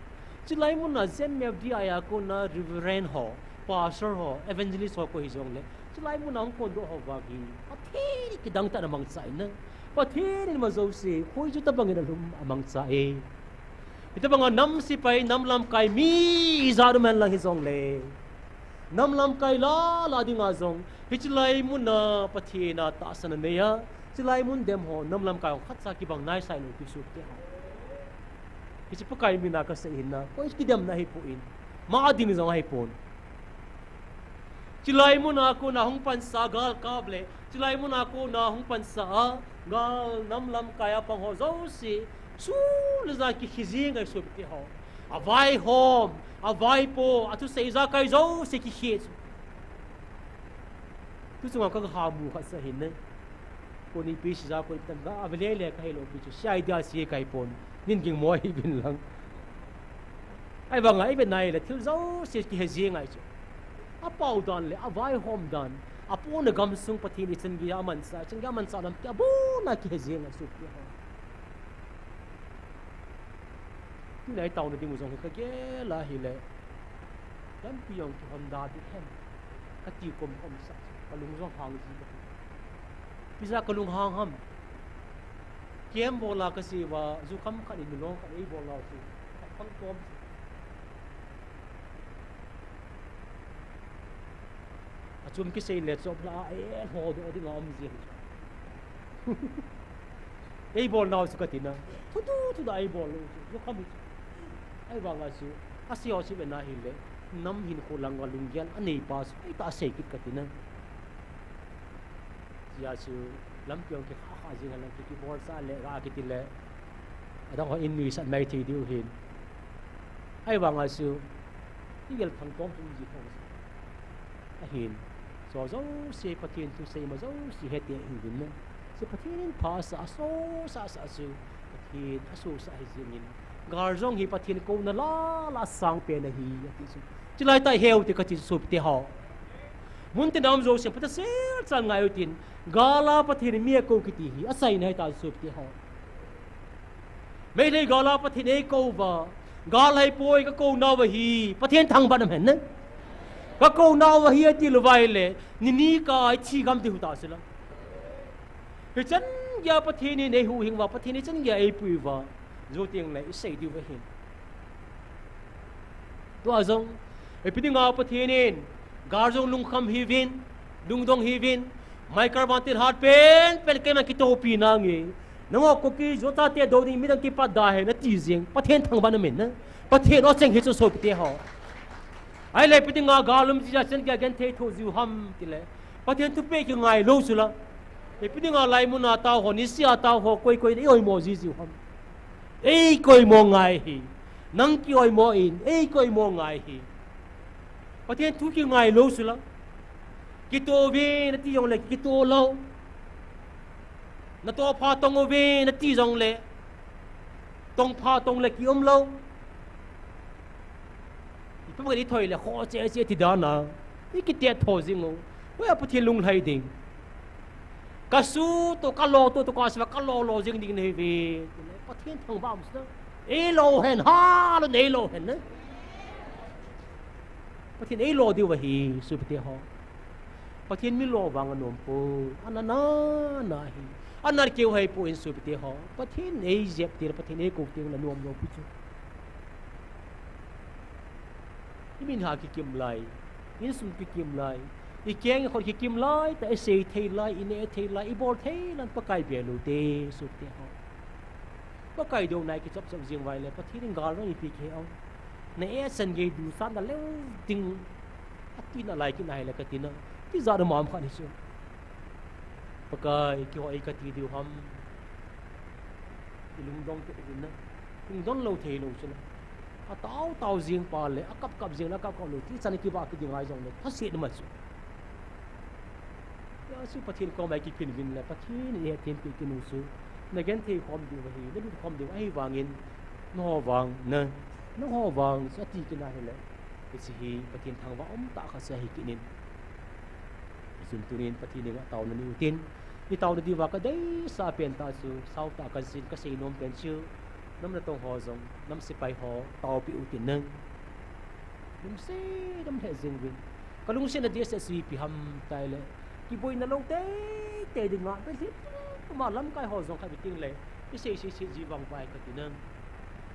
Chilai muna Z M F D I a kona Reverend ho, Pastor ho, Evangelist ho koi hijongle, chilai muna hung kondoh ho vang hi, Pathen in kidang tah in amangcha in na. Pathen in ama jouse, khoi chu tabang in alhum amangcha e. Hitabanga nam sepai, nam lamkai mi ijat um hen lang hijongle, nam lamkai lah lah dinga jong, hiche lai muna Pathen a tahsan anei a, chilai mun dem ho, nam lamkai ho khatcha kibang naisai lou pi suh te ho. Hiche Pakai mina kasei hin na, koi kidemna ahipoi, ma ding jong ahipon. Chilai muna kona hung pansa galkap le, chilai muna kona hung pansa a, gal nam lamkai a pang ho jouse, sun le jan kikhe jing ahi sopite ho. Avaihom, avaipo, athusei ijakai jouse kikhe chu. Tu chunga kaga hamu khat sa hin ne. Koni pi sija koni tanga ave lele kahe lou pi chu. Si idea si kahi pon. Nin ging mo ahi vin lang. Ahivanga ive nai le thil jouse kihe jing ahi chu. Apao dan le avaihom dan. Apona gamsung Pathen ichan geiya amansa, ichan geiya amansa lam te abona kihe jing ahi sopite ho. Tulai taona ding u jong hi kagel a hile, lampi jong kihon da ding hen, kati kom kom sa, kalung jong hang ji ka. Ipi jeh a kalung hang ham? Camp bol a kasei uva, jukham khat in milong khat eibol nau chu, aphang tom. Achom kisei le chop la a, eh, lhodoh dinga um jing. Eibol nau chu kati na. Thutu thuda eibol lou chu, jukham hi chu. Ahivanga chu, asei ho chu ve na hile, nam hinkho langa lunggel anei pa chu, hoitah a sei kit kati na. Hijeh a chu, lampi jong kikha kha jing a, lampi kibolsah le, ga kiti le, adang ho in nuisat mai thei diu hin. Ahivanga chu, igel thangtom chu um ji thou chu. Ahin, chu jouse Pathen thu seima jouse hete hih uvin na. Chu Pathen in pha asah, asosah sah chu, Pathen asosah ahi jengin. Gal jong hi Pathen kouna lah lah a sangpen ahi, ati chu. Chulai tah i he u te kati chu sopite ho. Mun tin a um jouse, phatah sel chan ngai u tin, gal a Pathen in mi akou kiti hi, achaina ahi ta chu sopite ho. Meitei gal a Pathen in eikou uva, gal ahipoi kakou nauva hi, Pathen thangvah nam hen ne. Kakou nauva hi ati lou uva ahile, ni ni kah a ithi gam ding ahi ta chu la. Hichan geiya Pathen in eihuhhing uva, Pathen in hichan geiya eipui uva, jou teng le isei diu ahin. Tua jong, ipi dinga Pathen in, gal jong lungkham hih uvin, lungdong hih uvin, Michael Van Til hat pen pen keiman kitopi nange. Nangho Kuki Zo chate dou ding midang kipat da hen nati jeng, Pathen thangvah nam hen na. Pathen o cheng hi chu sopite ho. Ahile ipi dinga gal um jia chan geiya genthei thou jiu ham tile, Pathen thupeh kingai lou chu la. Ipi dinga laimun a tao ho, nisih a tao ho, koi koi in eioimo ji jiu ham. Eikoimo ngai hi. Nang kioimo in, eikoimo ngai hi. Pathen thu kingai lou chu la. Kitoh uvin nati jongle kitoh lou. Natoh pha tong uvin nati jongle, tong pha tong le kium lou. Ipi bang ithoi le kho che che ti dan a, ikitet tho jing u. Hoiya Pathen lunglhai ding? Kasu toh, kalo toh, toh kasa kalo lo jing ding nahi uve. Pathen thangvah um sina. Eilo hen, ha lou neilo hen na. Pathen eilo diu ahi, sopite ho. Pathen mi lo vang anom poi, ana na na hi. Ana keu hai poi sopite ho. Pathen eijep teng, Pathen eikou teng le anom lou pi chu. Imin ha kikim lai. Insung kikim lai, ikeng ikhon kikim lai, ta isei thei lai, ineh thei lai, ibol thei lai, Pakai bel u te, sopite ho. Pakai douna i kichop chop jing uva ahile, Pathen in gal jong ipi kei o. Na eh san gei du san na leu ding, ati nalai kit na ahile kati na. Tijat um am khat hichu. Pakai, keiho ei kati diu ham. Ilungdong kit uvin na. Lungdon lou thei lou chu na. Atao tao jing pa le, akap kap jing le, akap kap lou. Tichan kivah kit ding ahi jong le. Thaset ma chu. Hijeh chun Pathen koma i kiphin uvin le, Pathen in eihethem peh kit u chu. Na genthei khom diu ahi, na lut khom diu ahi vangin. Nangho vang na. Nangho vang chu ati kit na ahile. Hiche hi Pathen thangvah um tah khat chu ahi kit in. Hichun tunin Pathen henga taona nei utin. I taona diuva kadeisah pen tah chu, sao tah kahin sei, kasei nom pen chu, nam natong ho jong, nam sepai ho, taopeh utin nang. Lungset um lheh jing uvin. Kalungsetna dehset chu ipi ham tile, kiboina lou teitei dinga, belhit tuma lamkai ho jong khat ve teng le, isei sei sei ji vang vai kati nang.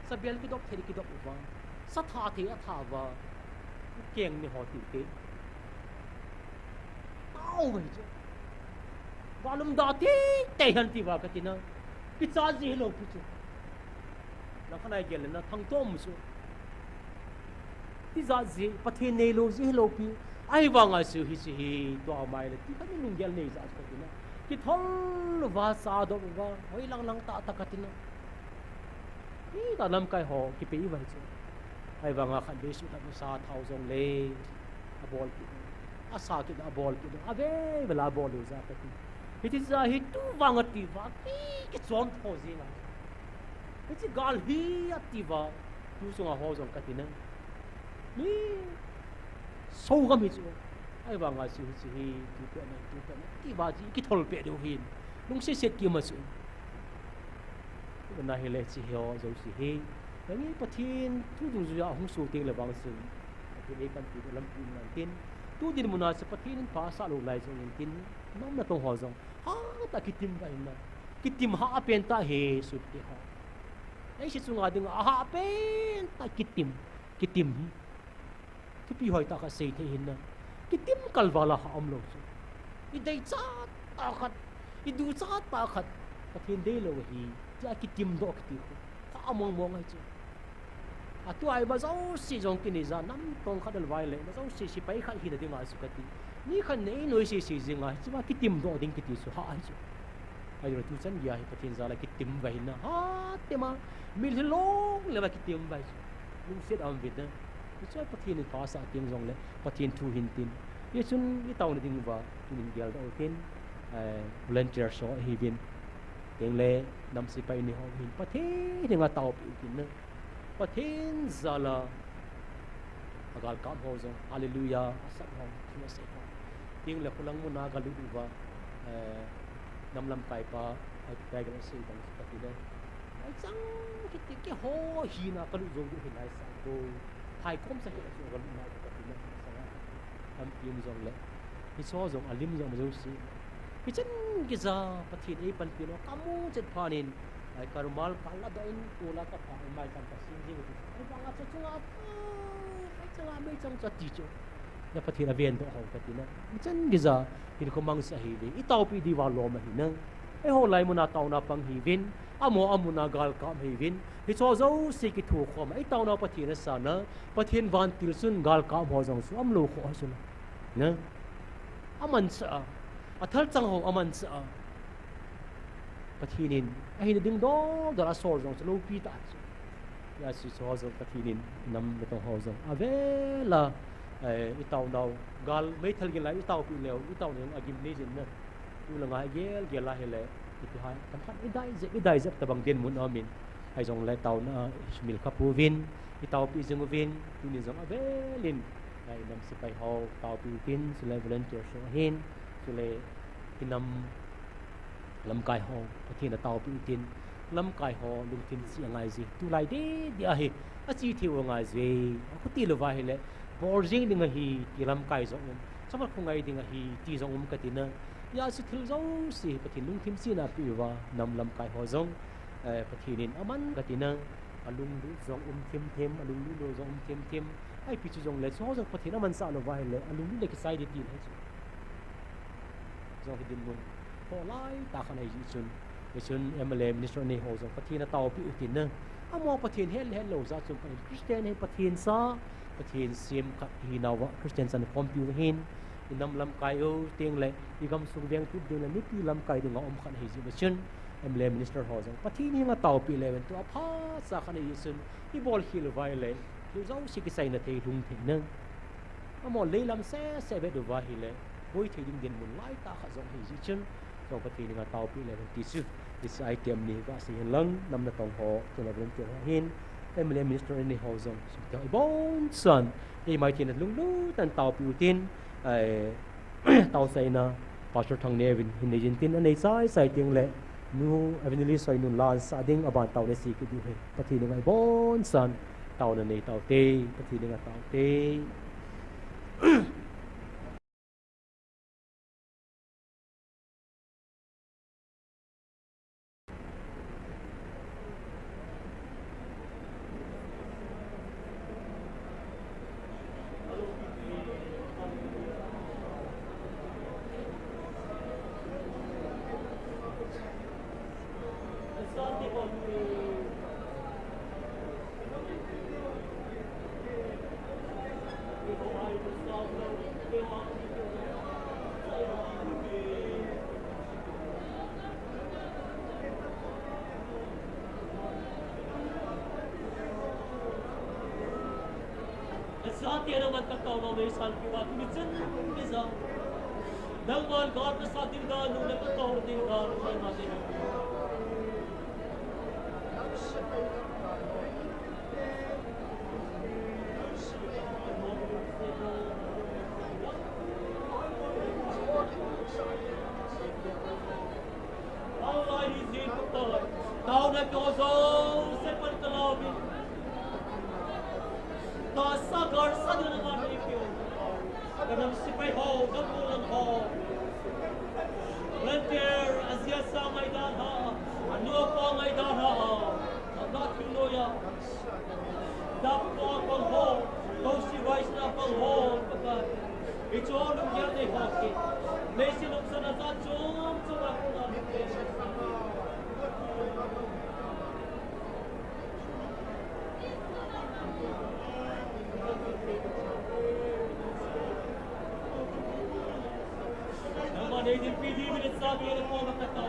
Sabel kidop thei kidop uva, satha thei atha uva, keng ni ho tiu te. Tao uva hichu. Valum da teitei hen tia kati na. Kicha ji hilou pi chu. Nang khanai gel le na thangtom chu. Tijat ji, Pathen neilou ji hilou pi. Ahivanga chu hiche hi tua mai le ti khat in lunggel nei jat kati na. Kithol uva, sa dop uva, hoi lang lang tah tah kati na. Hita lamkai ho kipei uva hichu. Ahivanga khatvei sukhat usa thao jong le abol kit. Asa kit, abol kit. Ave vel a abol u jeh a kati. Hiti jeh a hi tu vang ati uva ki, kichom tho jing a. Hiche gal hi ati uva tu sunga ho jong kati na. Mi sogam hichu. Ahivanga chu hiche hi tu peh na, tu peh na. Ti uva chu kithol peh diu hin. Lungset set kima chu. Tua ahile hiche ho jouse hi. Nangin Pathen thu dungjuia hung soh teng le vang chun, Pathen eipanpi lampi um nante. Tu dinmun a chu Pathen in pha asah lou lai jong intin, nam natong ho jong hatah a kitim uva hin na. Kitim hahsa pen tah hi sopite ho. Leiset chunga dinga hahsa pen tah kitim, kitim hi. Thupi hoitah khat sei thei hin na. Kitim kalval a hahsa umlou chu. I deichat tah khat, i duchat tah khat, Pathen deilou ahi, tia kitim doh kiti khu. Hahsa mong mong ahi chu. Atua ima jouse jong kinei ja, nam tong khat a lhung uva ahile, ima jouse sepai khat hina dinga chu kati. Mi khat in einoise se jing a, hichea kitim doh ding kiti chu hahsa ahi chu. Ahileh tuchan geiya hi Pathen jal a kitim uva hin na. Hatima, mitlhi long leuva kitim uva hi chu. Lungset aum uvin na. Hichea Pathen in pha asah teng jongle, Pathen thu hin tin. Hichun i taona ding uva, tunin geldoh utin, eh, volunteer ho ahiuvin. Tengle, nam sepai ni ho hin, Pathen henga taopeh utin na. Pathen jal a, agalkap ho jong, Hallelujah, asah ho, thu asei ho. Tengle khulang muna galut uva, eh, nam lamkai pa, ahitai gal asei bang chu kati le. Aichang kiti keiho hina kalut jou diu hi lai sa ko. Phaikom sa kit a chu galut na kati le. Lampi um jongle. Hicheho jong alim jong jouse. Hichan geija Pathen eipanpi lou, kamu chet phat in, ai, ka rumal kala doh in, tol a kapha, maicham kasim jing u ti. Ahivanga chu chunga, ai, chunga, meicham chu ati chu. Na Pathen aven doh hou kati na. Hichan geija, hinkho mangcha ahiuve. I taopeh diuva lom ahi na. Eiho lai muna taona pang ahiuvin, amaho amun a galkap ahiuvin. Hicheho jouse kithokhom a, i taona Pathen asah na. Pathen vantil chun galkap ho jong chu umlou kho ahi chu na. Na. Amanchah a, athalchang ho amanchah a, Pathen in ahina ding dol dol a asol jong chu loupi tah chu. Hijeh chun hicheho jong Pathen in nam natong ho jong avel a, eh, i taonau, gal meithal gin lai i taopeh leu, i taonau jong agim nei jin na. Tulanga igel gel a hile, ipi ham, tamkhat idai jep, idai jep tabang dinmun aum in. Ahijongle taona, sumil kha pouvin, i taopeh jing uvin, tunin jong avel in, eh, i nam sepai ho taopeh utin, chule volunteer ho ahin, chule i nam lamkai ho, Pathen a taopeh utin, lamkai ho lungthim cheh angai ji, tulai deh deh a hi, ache thei u angai ji, akhuti louva hile, bol jing ding ahi, ti lamkai jong um, chomkhat khongai ding ahi, ti jong um kati na, hijeh chun thil jouse hi Pathen lungthim cheh in apeh uva, nam lamkai ho jong, eh, Pathen in aman kati na, alunglut jong um thim thim, alunglut lou jong um thim thim, Ahi pi chu jongle, chuho jong Pathen amansah lou va ahile, alunglut le kisai ding ti ahi chu. Jong hi dinmun ho lai tah khat ahi jeh chun, hichun M L A minister anei ho jong Pathen ataopeh utin na. Amaho Pathen het le het lou jeh chun, Pathen Christian hi Pathen sa, Pathen sem khat ihinauva Christian chan khompiu ahin, inam lamkai u teng le, igamsung veng tup ding le, mipi lamkai dinga um khat ahi jeh chun, M L A minister ho jong Pathen henga taopeh le uvin tua phacha khat ahi jeh chun, ibol khel uva ahile, thil jouse kichaina thei lhung thei nang. Amaho leilam sese vet uva ahile, boi thei ding dinmun lai tah khat jong ahi jeh chun, jong Pathen henga taopeh le uvin ti chu, hiche item ni va sei hen lang, nam natong ho, tuna volunteer ho hin, M L A minister anei ho jong, sum te ho iboncha'n, eima ithei na lunglut tah in taopeh utin, ai, taosaina, Pastor Thangneo in hin nei jin tin anei chai chai teng le, Nu Evangelist Soinun la ansah ding aban taona sei kit diu ahi. Pathen henga iboncha'n taona nei taute, Pathen henga taute. Nangman Pathen nangman kataona meisan piuva, tuni chan keiya. Nangman God nasat ding dan, nung le kataona ding dan, nangman Pathen. Almighty, taona keiho jouse pan kalauvin. Tahsa galsa ding nangman neipiu. Kanam sepai ho, gamlhang ho. Volunteer, ajia sa ngaidan ha, anu apa ngaidan ha. Adat thil noiya. Dap tua pang ho, Kousi Vice na pang ho, Pakai. Hicheho lunggel nei ho kit. Leiset nopsahna jat chom chom a kona. Nangman eidinpi ding, minute sagi le koma katao.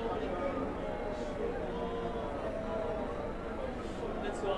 Let's go.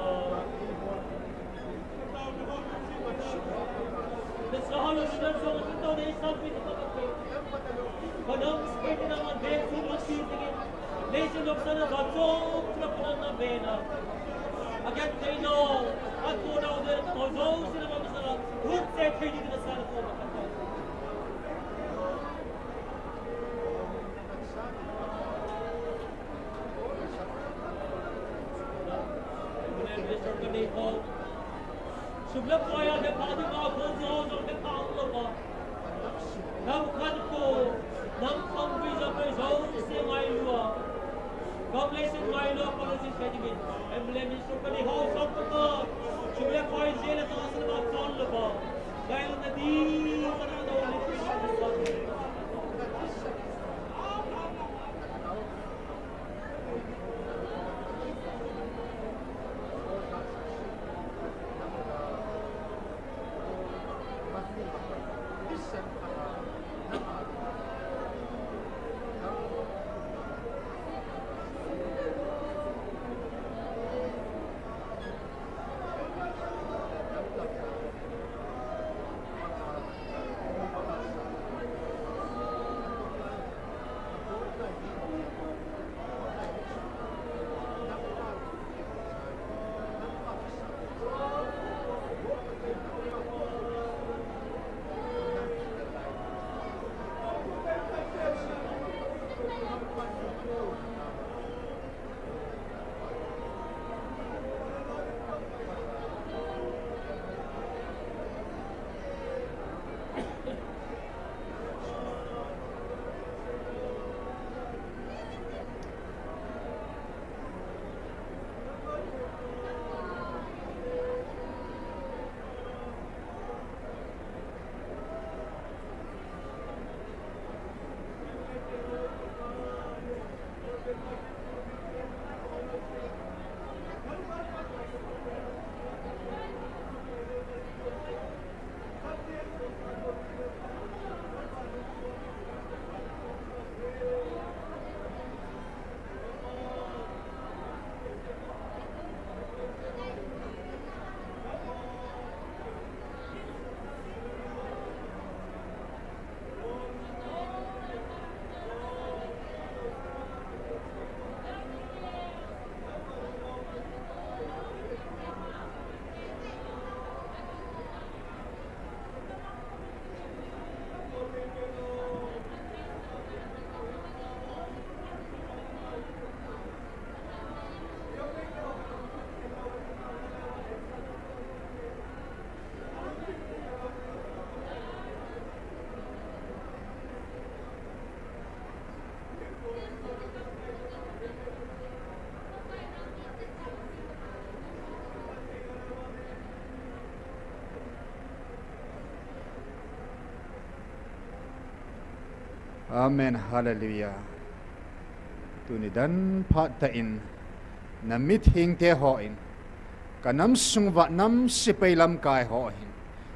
Amen. Hallelujah. Tuni dan phat tah in, na mithengte hon, ka nam sung uva nam sepai lamkai ho hin,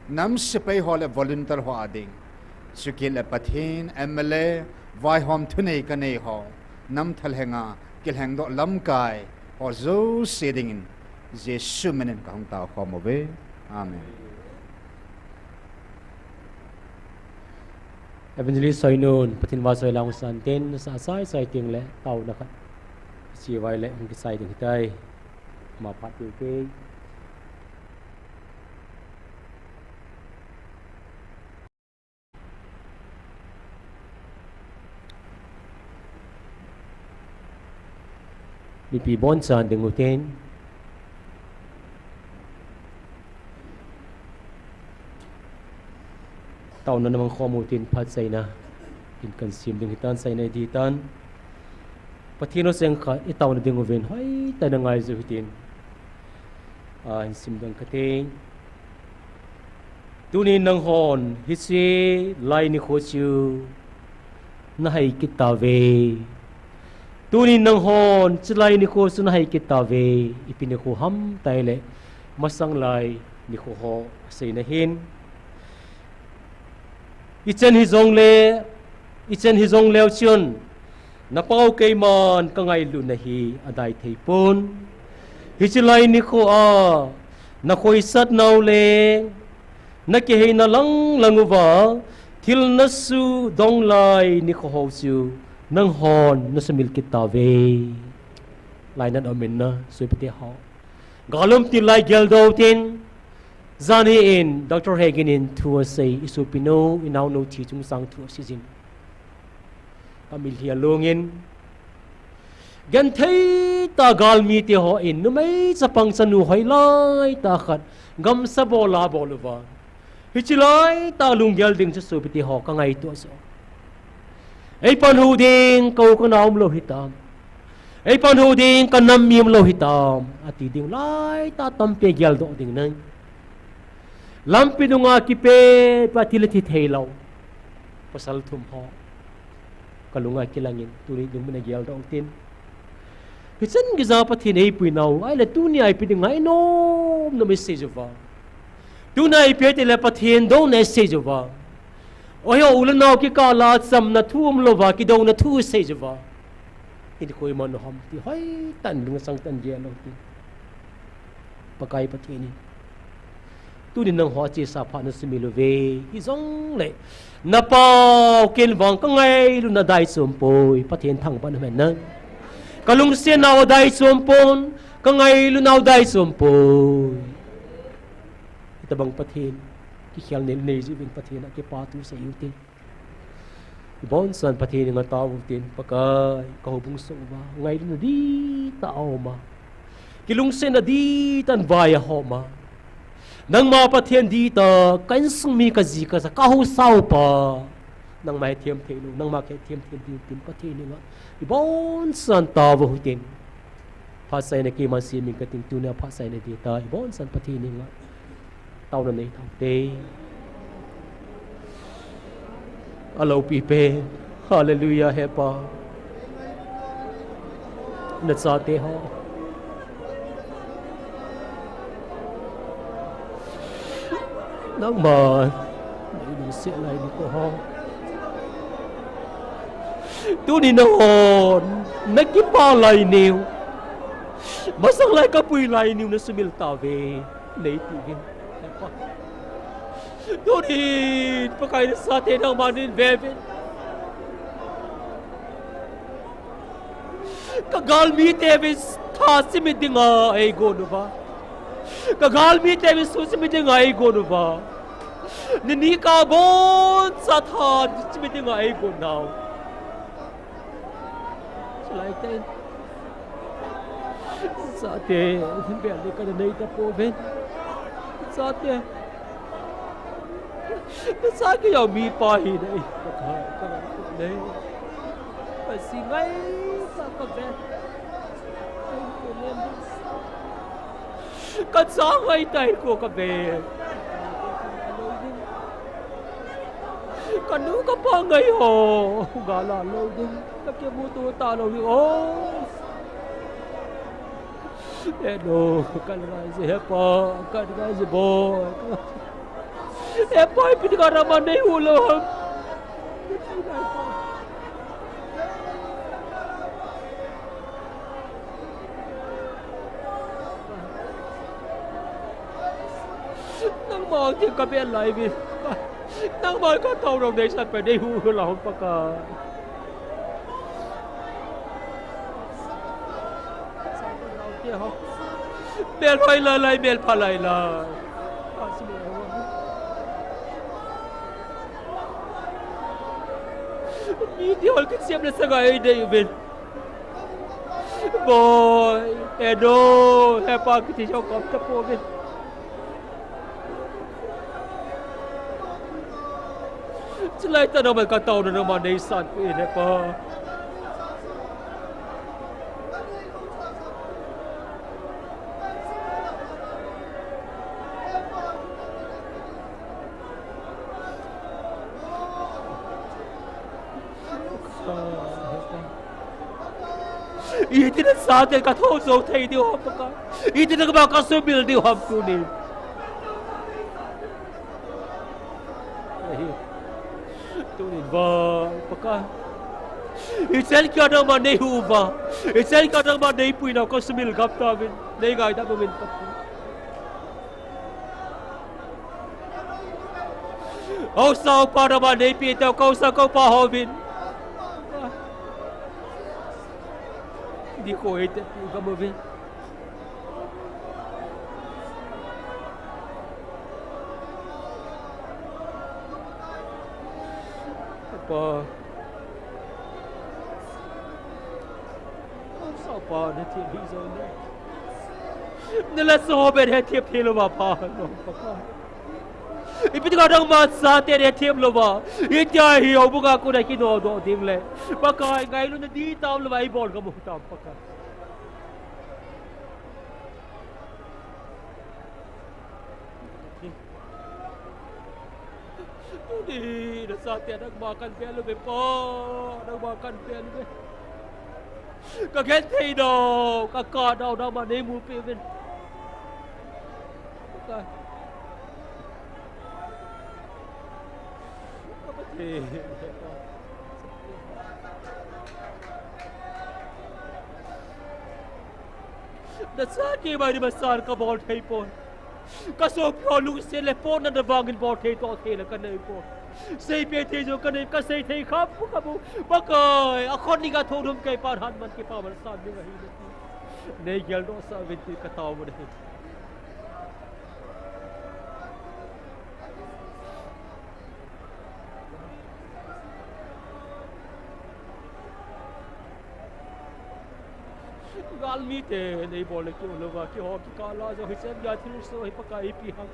nam sepai ho le volunteer ho ading, chukit le Pathen M L A, vaihom thunei kanei ho, nam thalhenga kilhengdoh lamkai ho jouse dingin, Jesu minin kahung tao khom uve. Amen. Evangelist Soinun, Pathen vahchoi lang usan tin, sa sai sai ting le, taona khat. Sivai le, hung kisai ding hitai. Ama phat tiu kei. Mipi bonchan ding utin. Taona na mang khom utin phat saina. Tin kan sim ding hitan saina di tan. Pathen o seng kha i taona ding uvin hoi ta na ngai ju hitin. A, hin sim ding kate. Tunin nanghon, hiche lai nikho chu, na hai kit tauve. Tunin nanghon, hiche lai nikho chu, na hai kit tauve. Ipi nikho ham tile, masang lai nikho ho, seina hin. I chen hi jongle, i chen hi jongleu chun, na pau keiman ka ngailutna hi adai thei pon. Hiche lai nikho a, na khoisat nau le, na kiheina lang lang uva, thil na sudong lai nikho ho chu, nanghon na sumil kit tauve. Lainat aum in na, sopite ho. Gal um til lai geldoh tin, jan hi in, Doctor Hegin in thu asei, i sopinu, i naonu thi chungchang thu asei jin. Ka mitlhi alungin, genthei tah galmite hon, numei chapang chanu hoilai tah khat, gamsa bol a bol uva. Hiche lai tah lunggel ding chu sopite ho ka ngaito chu. Ei panhu ding ka u ka nao umlou hitam. Ei panhu ding ka nam mi umlou hitam. Ati ding lai tah tampi geldoh ding nai. Lampi dunga kipe pa thil thi thei lou. Pasal thum ho. Ka lunga kilangin, tuni ding mun a geldoh tin. Hichan geiya Pathen eipui nau, ahile tuni a ipi ding ngainom nom isei uva. Tuni a ipi tile Pathen douna isei uva. Oiho u le nao kikah a chamna thu umlouva, kidouna thu isei uva. Hinkho iman u ham ti hoitah in lungsang tah in gel lou tin. Pakai Pathen in. Tunin nangho chesa phat na sumil uve. Hijongle. Na pao ken vang ka ngailutna dai chom poi. Pathen thangvah in umhen na. Ka lungsetnau adai chom pon. Ka ngailutnau dai chom poi. Hitobang Pathen. Kikhel nei nei jiuvin Pathen a kipathu sei ute. Ibonchauvin Pathen henga tao utin, Pakai, ka houbung sunguva, ngailutna dihtah aum a. Kilungsetna dihtah in vai ahom a. Nangma Pathen dihtah, ka insung mi, ka ji ka cha, ka haosa upa. Nangma hethem thei lou, nangma kahethem thei ding tin Pathen henga. Ibonchauvin tao utin. Phat saina keiman semin kating, tunia phat saina dihtah, ibonchauvin Pathen henga. Taona nei taute. Aloupi pen. Hallelujah, Hepa. Nachate ho. Nangma. Nei lungset lai nikho ho. Tuni nanghon. Na kipah lai niu. Masang lai kapui lai niu na sumil tauve. Nei tiuvin. Tunin, Pakai nasate nangman neiveuvin. Ka galmite vin tha chimit dinga eigon uva. Ka galmite vin su chimit dinga eigon uva. Nini kaboncha tha chimit dinga eigon nau. Chulai tah in. Chate, bel ni kana nei tapouve. Chate. Nacha kei jong mipa hina hi. Ka, ka, ka, nei. Ka si ngai, ka, ka ve. Ka cha ngai tai ko ka ve. Kanu kapa ngai ho. Gala lou ding. Kakimuto talou ding. Oh. Hello, kalungai je hepa, kalungai je boy. Hepa, ipi dinga nangma neihuh lou ham. Nangma ti kabel lai vi. Nangma ka tao rong nei sat pe nei hu hu la hong pa ka. Mel hoi lai lai, mel pha lai lai. Mi ti hol kit siam le sa ga ei dei uvin. Boy, Edo, hepa kiti jong kom ta pouvin. Chulai tah nangman ka taona nangman nei sanpeh in hepa. Iti na sa ten ka thou jou thei diu ham Pakai. Iti na ka ba ka sumil diu ham tuni. Tunin vang Pakai. Hicheng kia nangman nei huh uva. Hicheng kia nangman nei pui nau ka sumil gam tauvin. Nei ngaidam uvin Pakai. Haosa upa nangman nei peh tau, ka haosa ka upa hon. Di ko e te pi ka mo ve. Pa. Haosa upa na ti bi zo ne. Nala so ben he ti pi lo ma pa no Pakai. Ipi dinga nangma chate nei them louva. Hitia hi houbung a kona kinodoh ding le. Pakai ngailutna di tam louva, ibol kamu tam Pakai. Tuni nachate nangma kan bel uve Pa, nangma kan bel uve. Ka genthei nau, ka kah nau, nangman nei mu peh uvin. Ka, ka Pathen. Nachate mai ni masan ka bol thei pon. Ka sopi ho lungset le pon na vangin bol thei toh thei le ka nei pon. Seipeh thei jong ka nei, ka sei thei kham pu ka bu. Pakai, akhon ni ka thou dum kei pan han man kipa man san ni nga hi. Nei geldoh sah uvin ti ka tao mo nei. Galmite nei bol le kiu louva, keiho kikah a jong hicheng gei thil so hi Pakai ipi ham.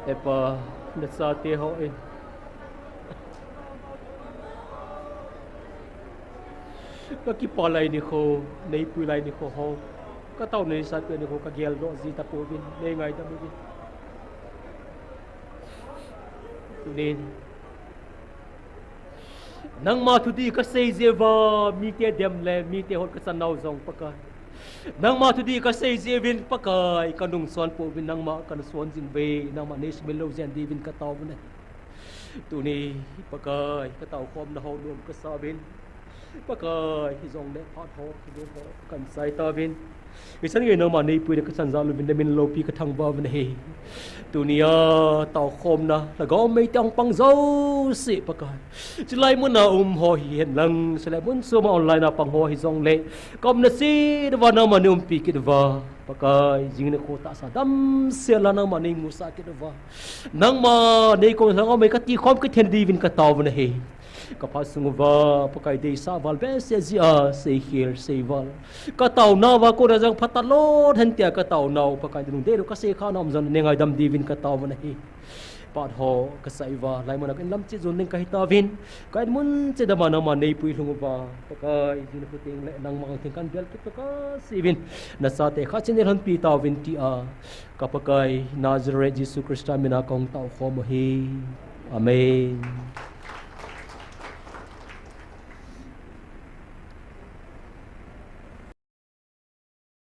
Hepa, nachate hon. Ka kipah lai nikho, nei pui lai nikho ho. Ka taona nei sanpeh nikho, ka geldoh ji tapouvin, nei ngaidam uvin. Tunin. Nangma thudih ka sei jeh uva, mite dem le, mite hot ka chan nau jong Pakai. Nangma thudih kasei jeh uvin Pakai, kanung son pouvin nangma kana son jing uve, nangma nei sumil lou jeng diuvin katao uve. Tuni Pakai, kataokhomna ho nom kasa uvin, Pakai, hijongle phat ho, kilom ho kahin sai tauvin, hichan gei nangma neipui le kachan jal uvin namin loupi kathangvah uvin ahi. Tunia taokhomna lhagao meitei a hung pang jouse Pakai, chulai muna um ho hihen lang, chulai mun choma online a pang ho hijongle, kaumna cheh uva nangma neiumpi kit uva, Pakai, jing nikho tahsa damsel a nangma neimusah kit uva, nangma neikoma lhagao mei katikhom kit theina diuvin katao uve ahi. Kaphat sung uva Pakai, deisah val behseh jeh a seikhel seival kataonauva kona jong phatah lou hen tia kataonau Pakai, nunung deilou kasei kha na um jong neingaidam diuvin katao uve ahi. Phat ho kasai uva, hilai muna kainlam cheh jon ding kahitauvin, kainmun cheh dama nangma neipui lhung uva, Pakai, jing nikho tengle nangma theng kahin bel kit toh kasei uvin, nachate khat cheh neilhonpi tauvin tia ka Pakai Nazareth Jesu Christa mina kahung taokhom u ahi. Amen.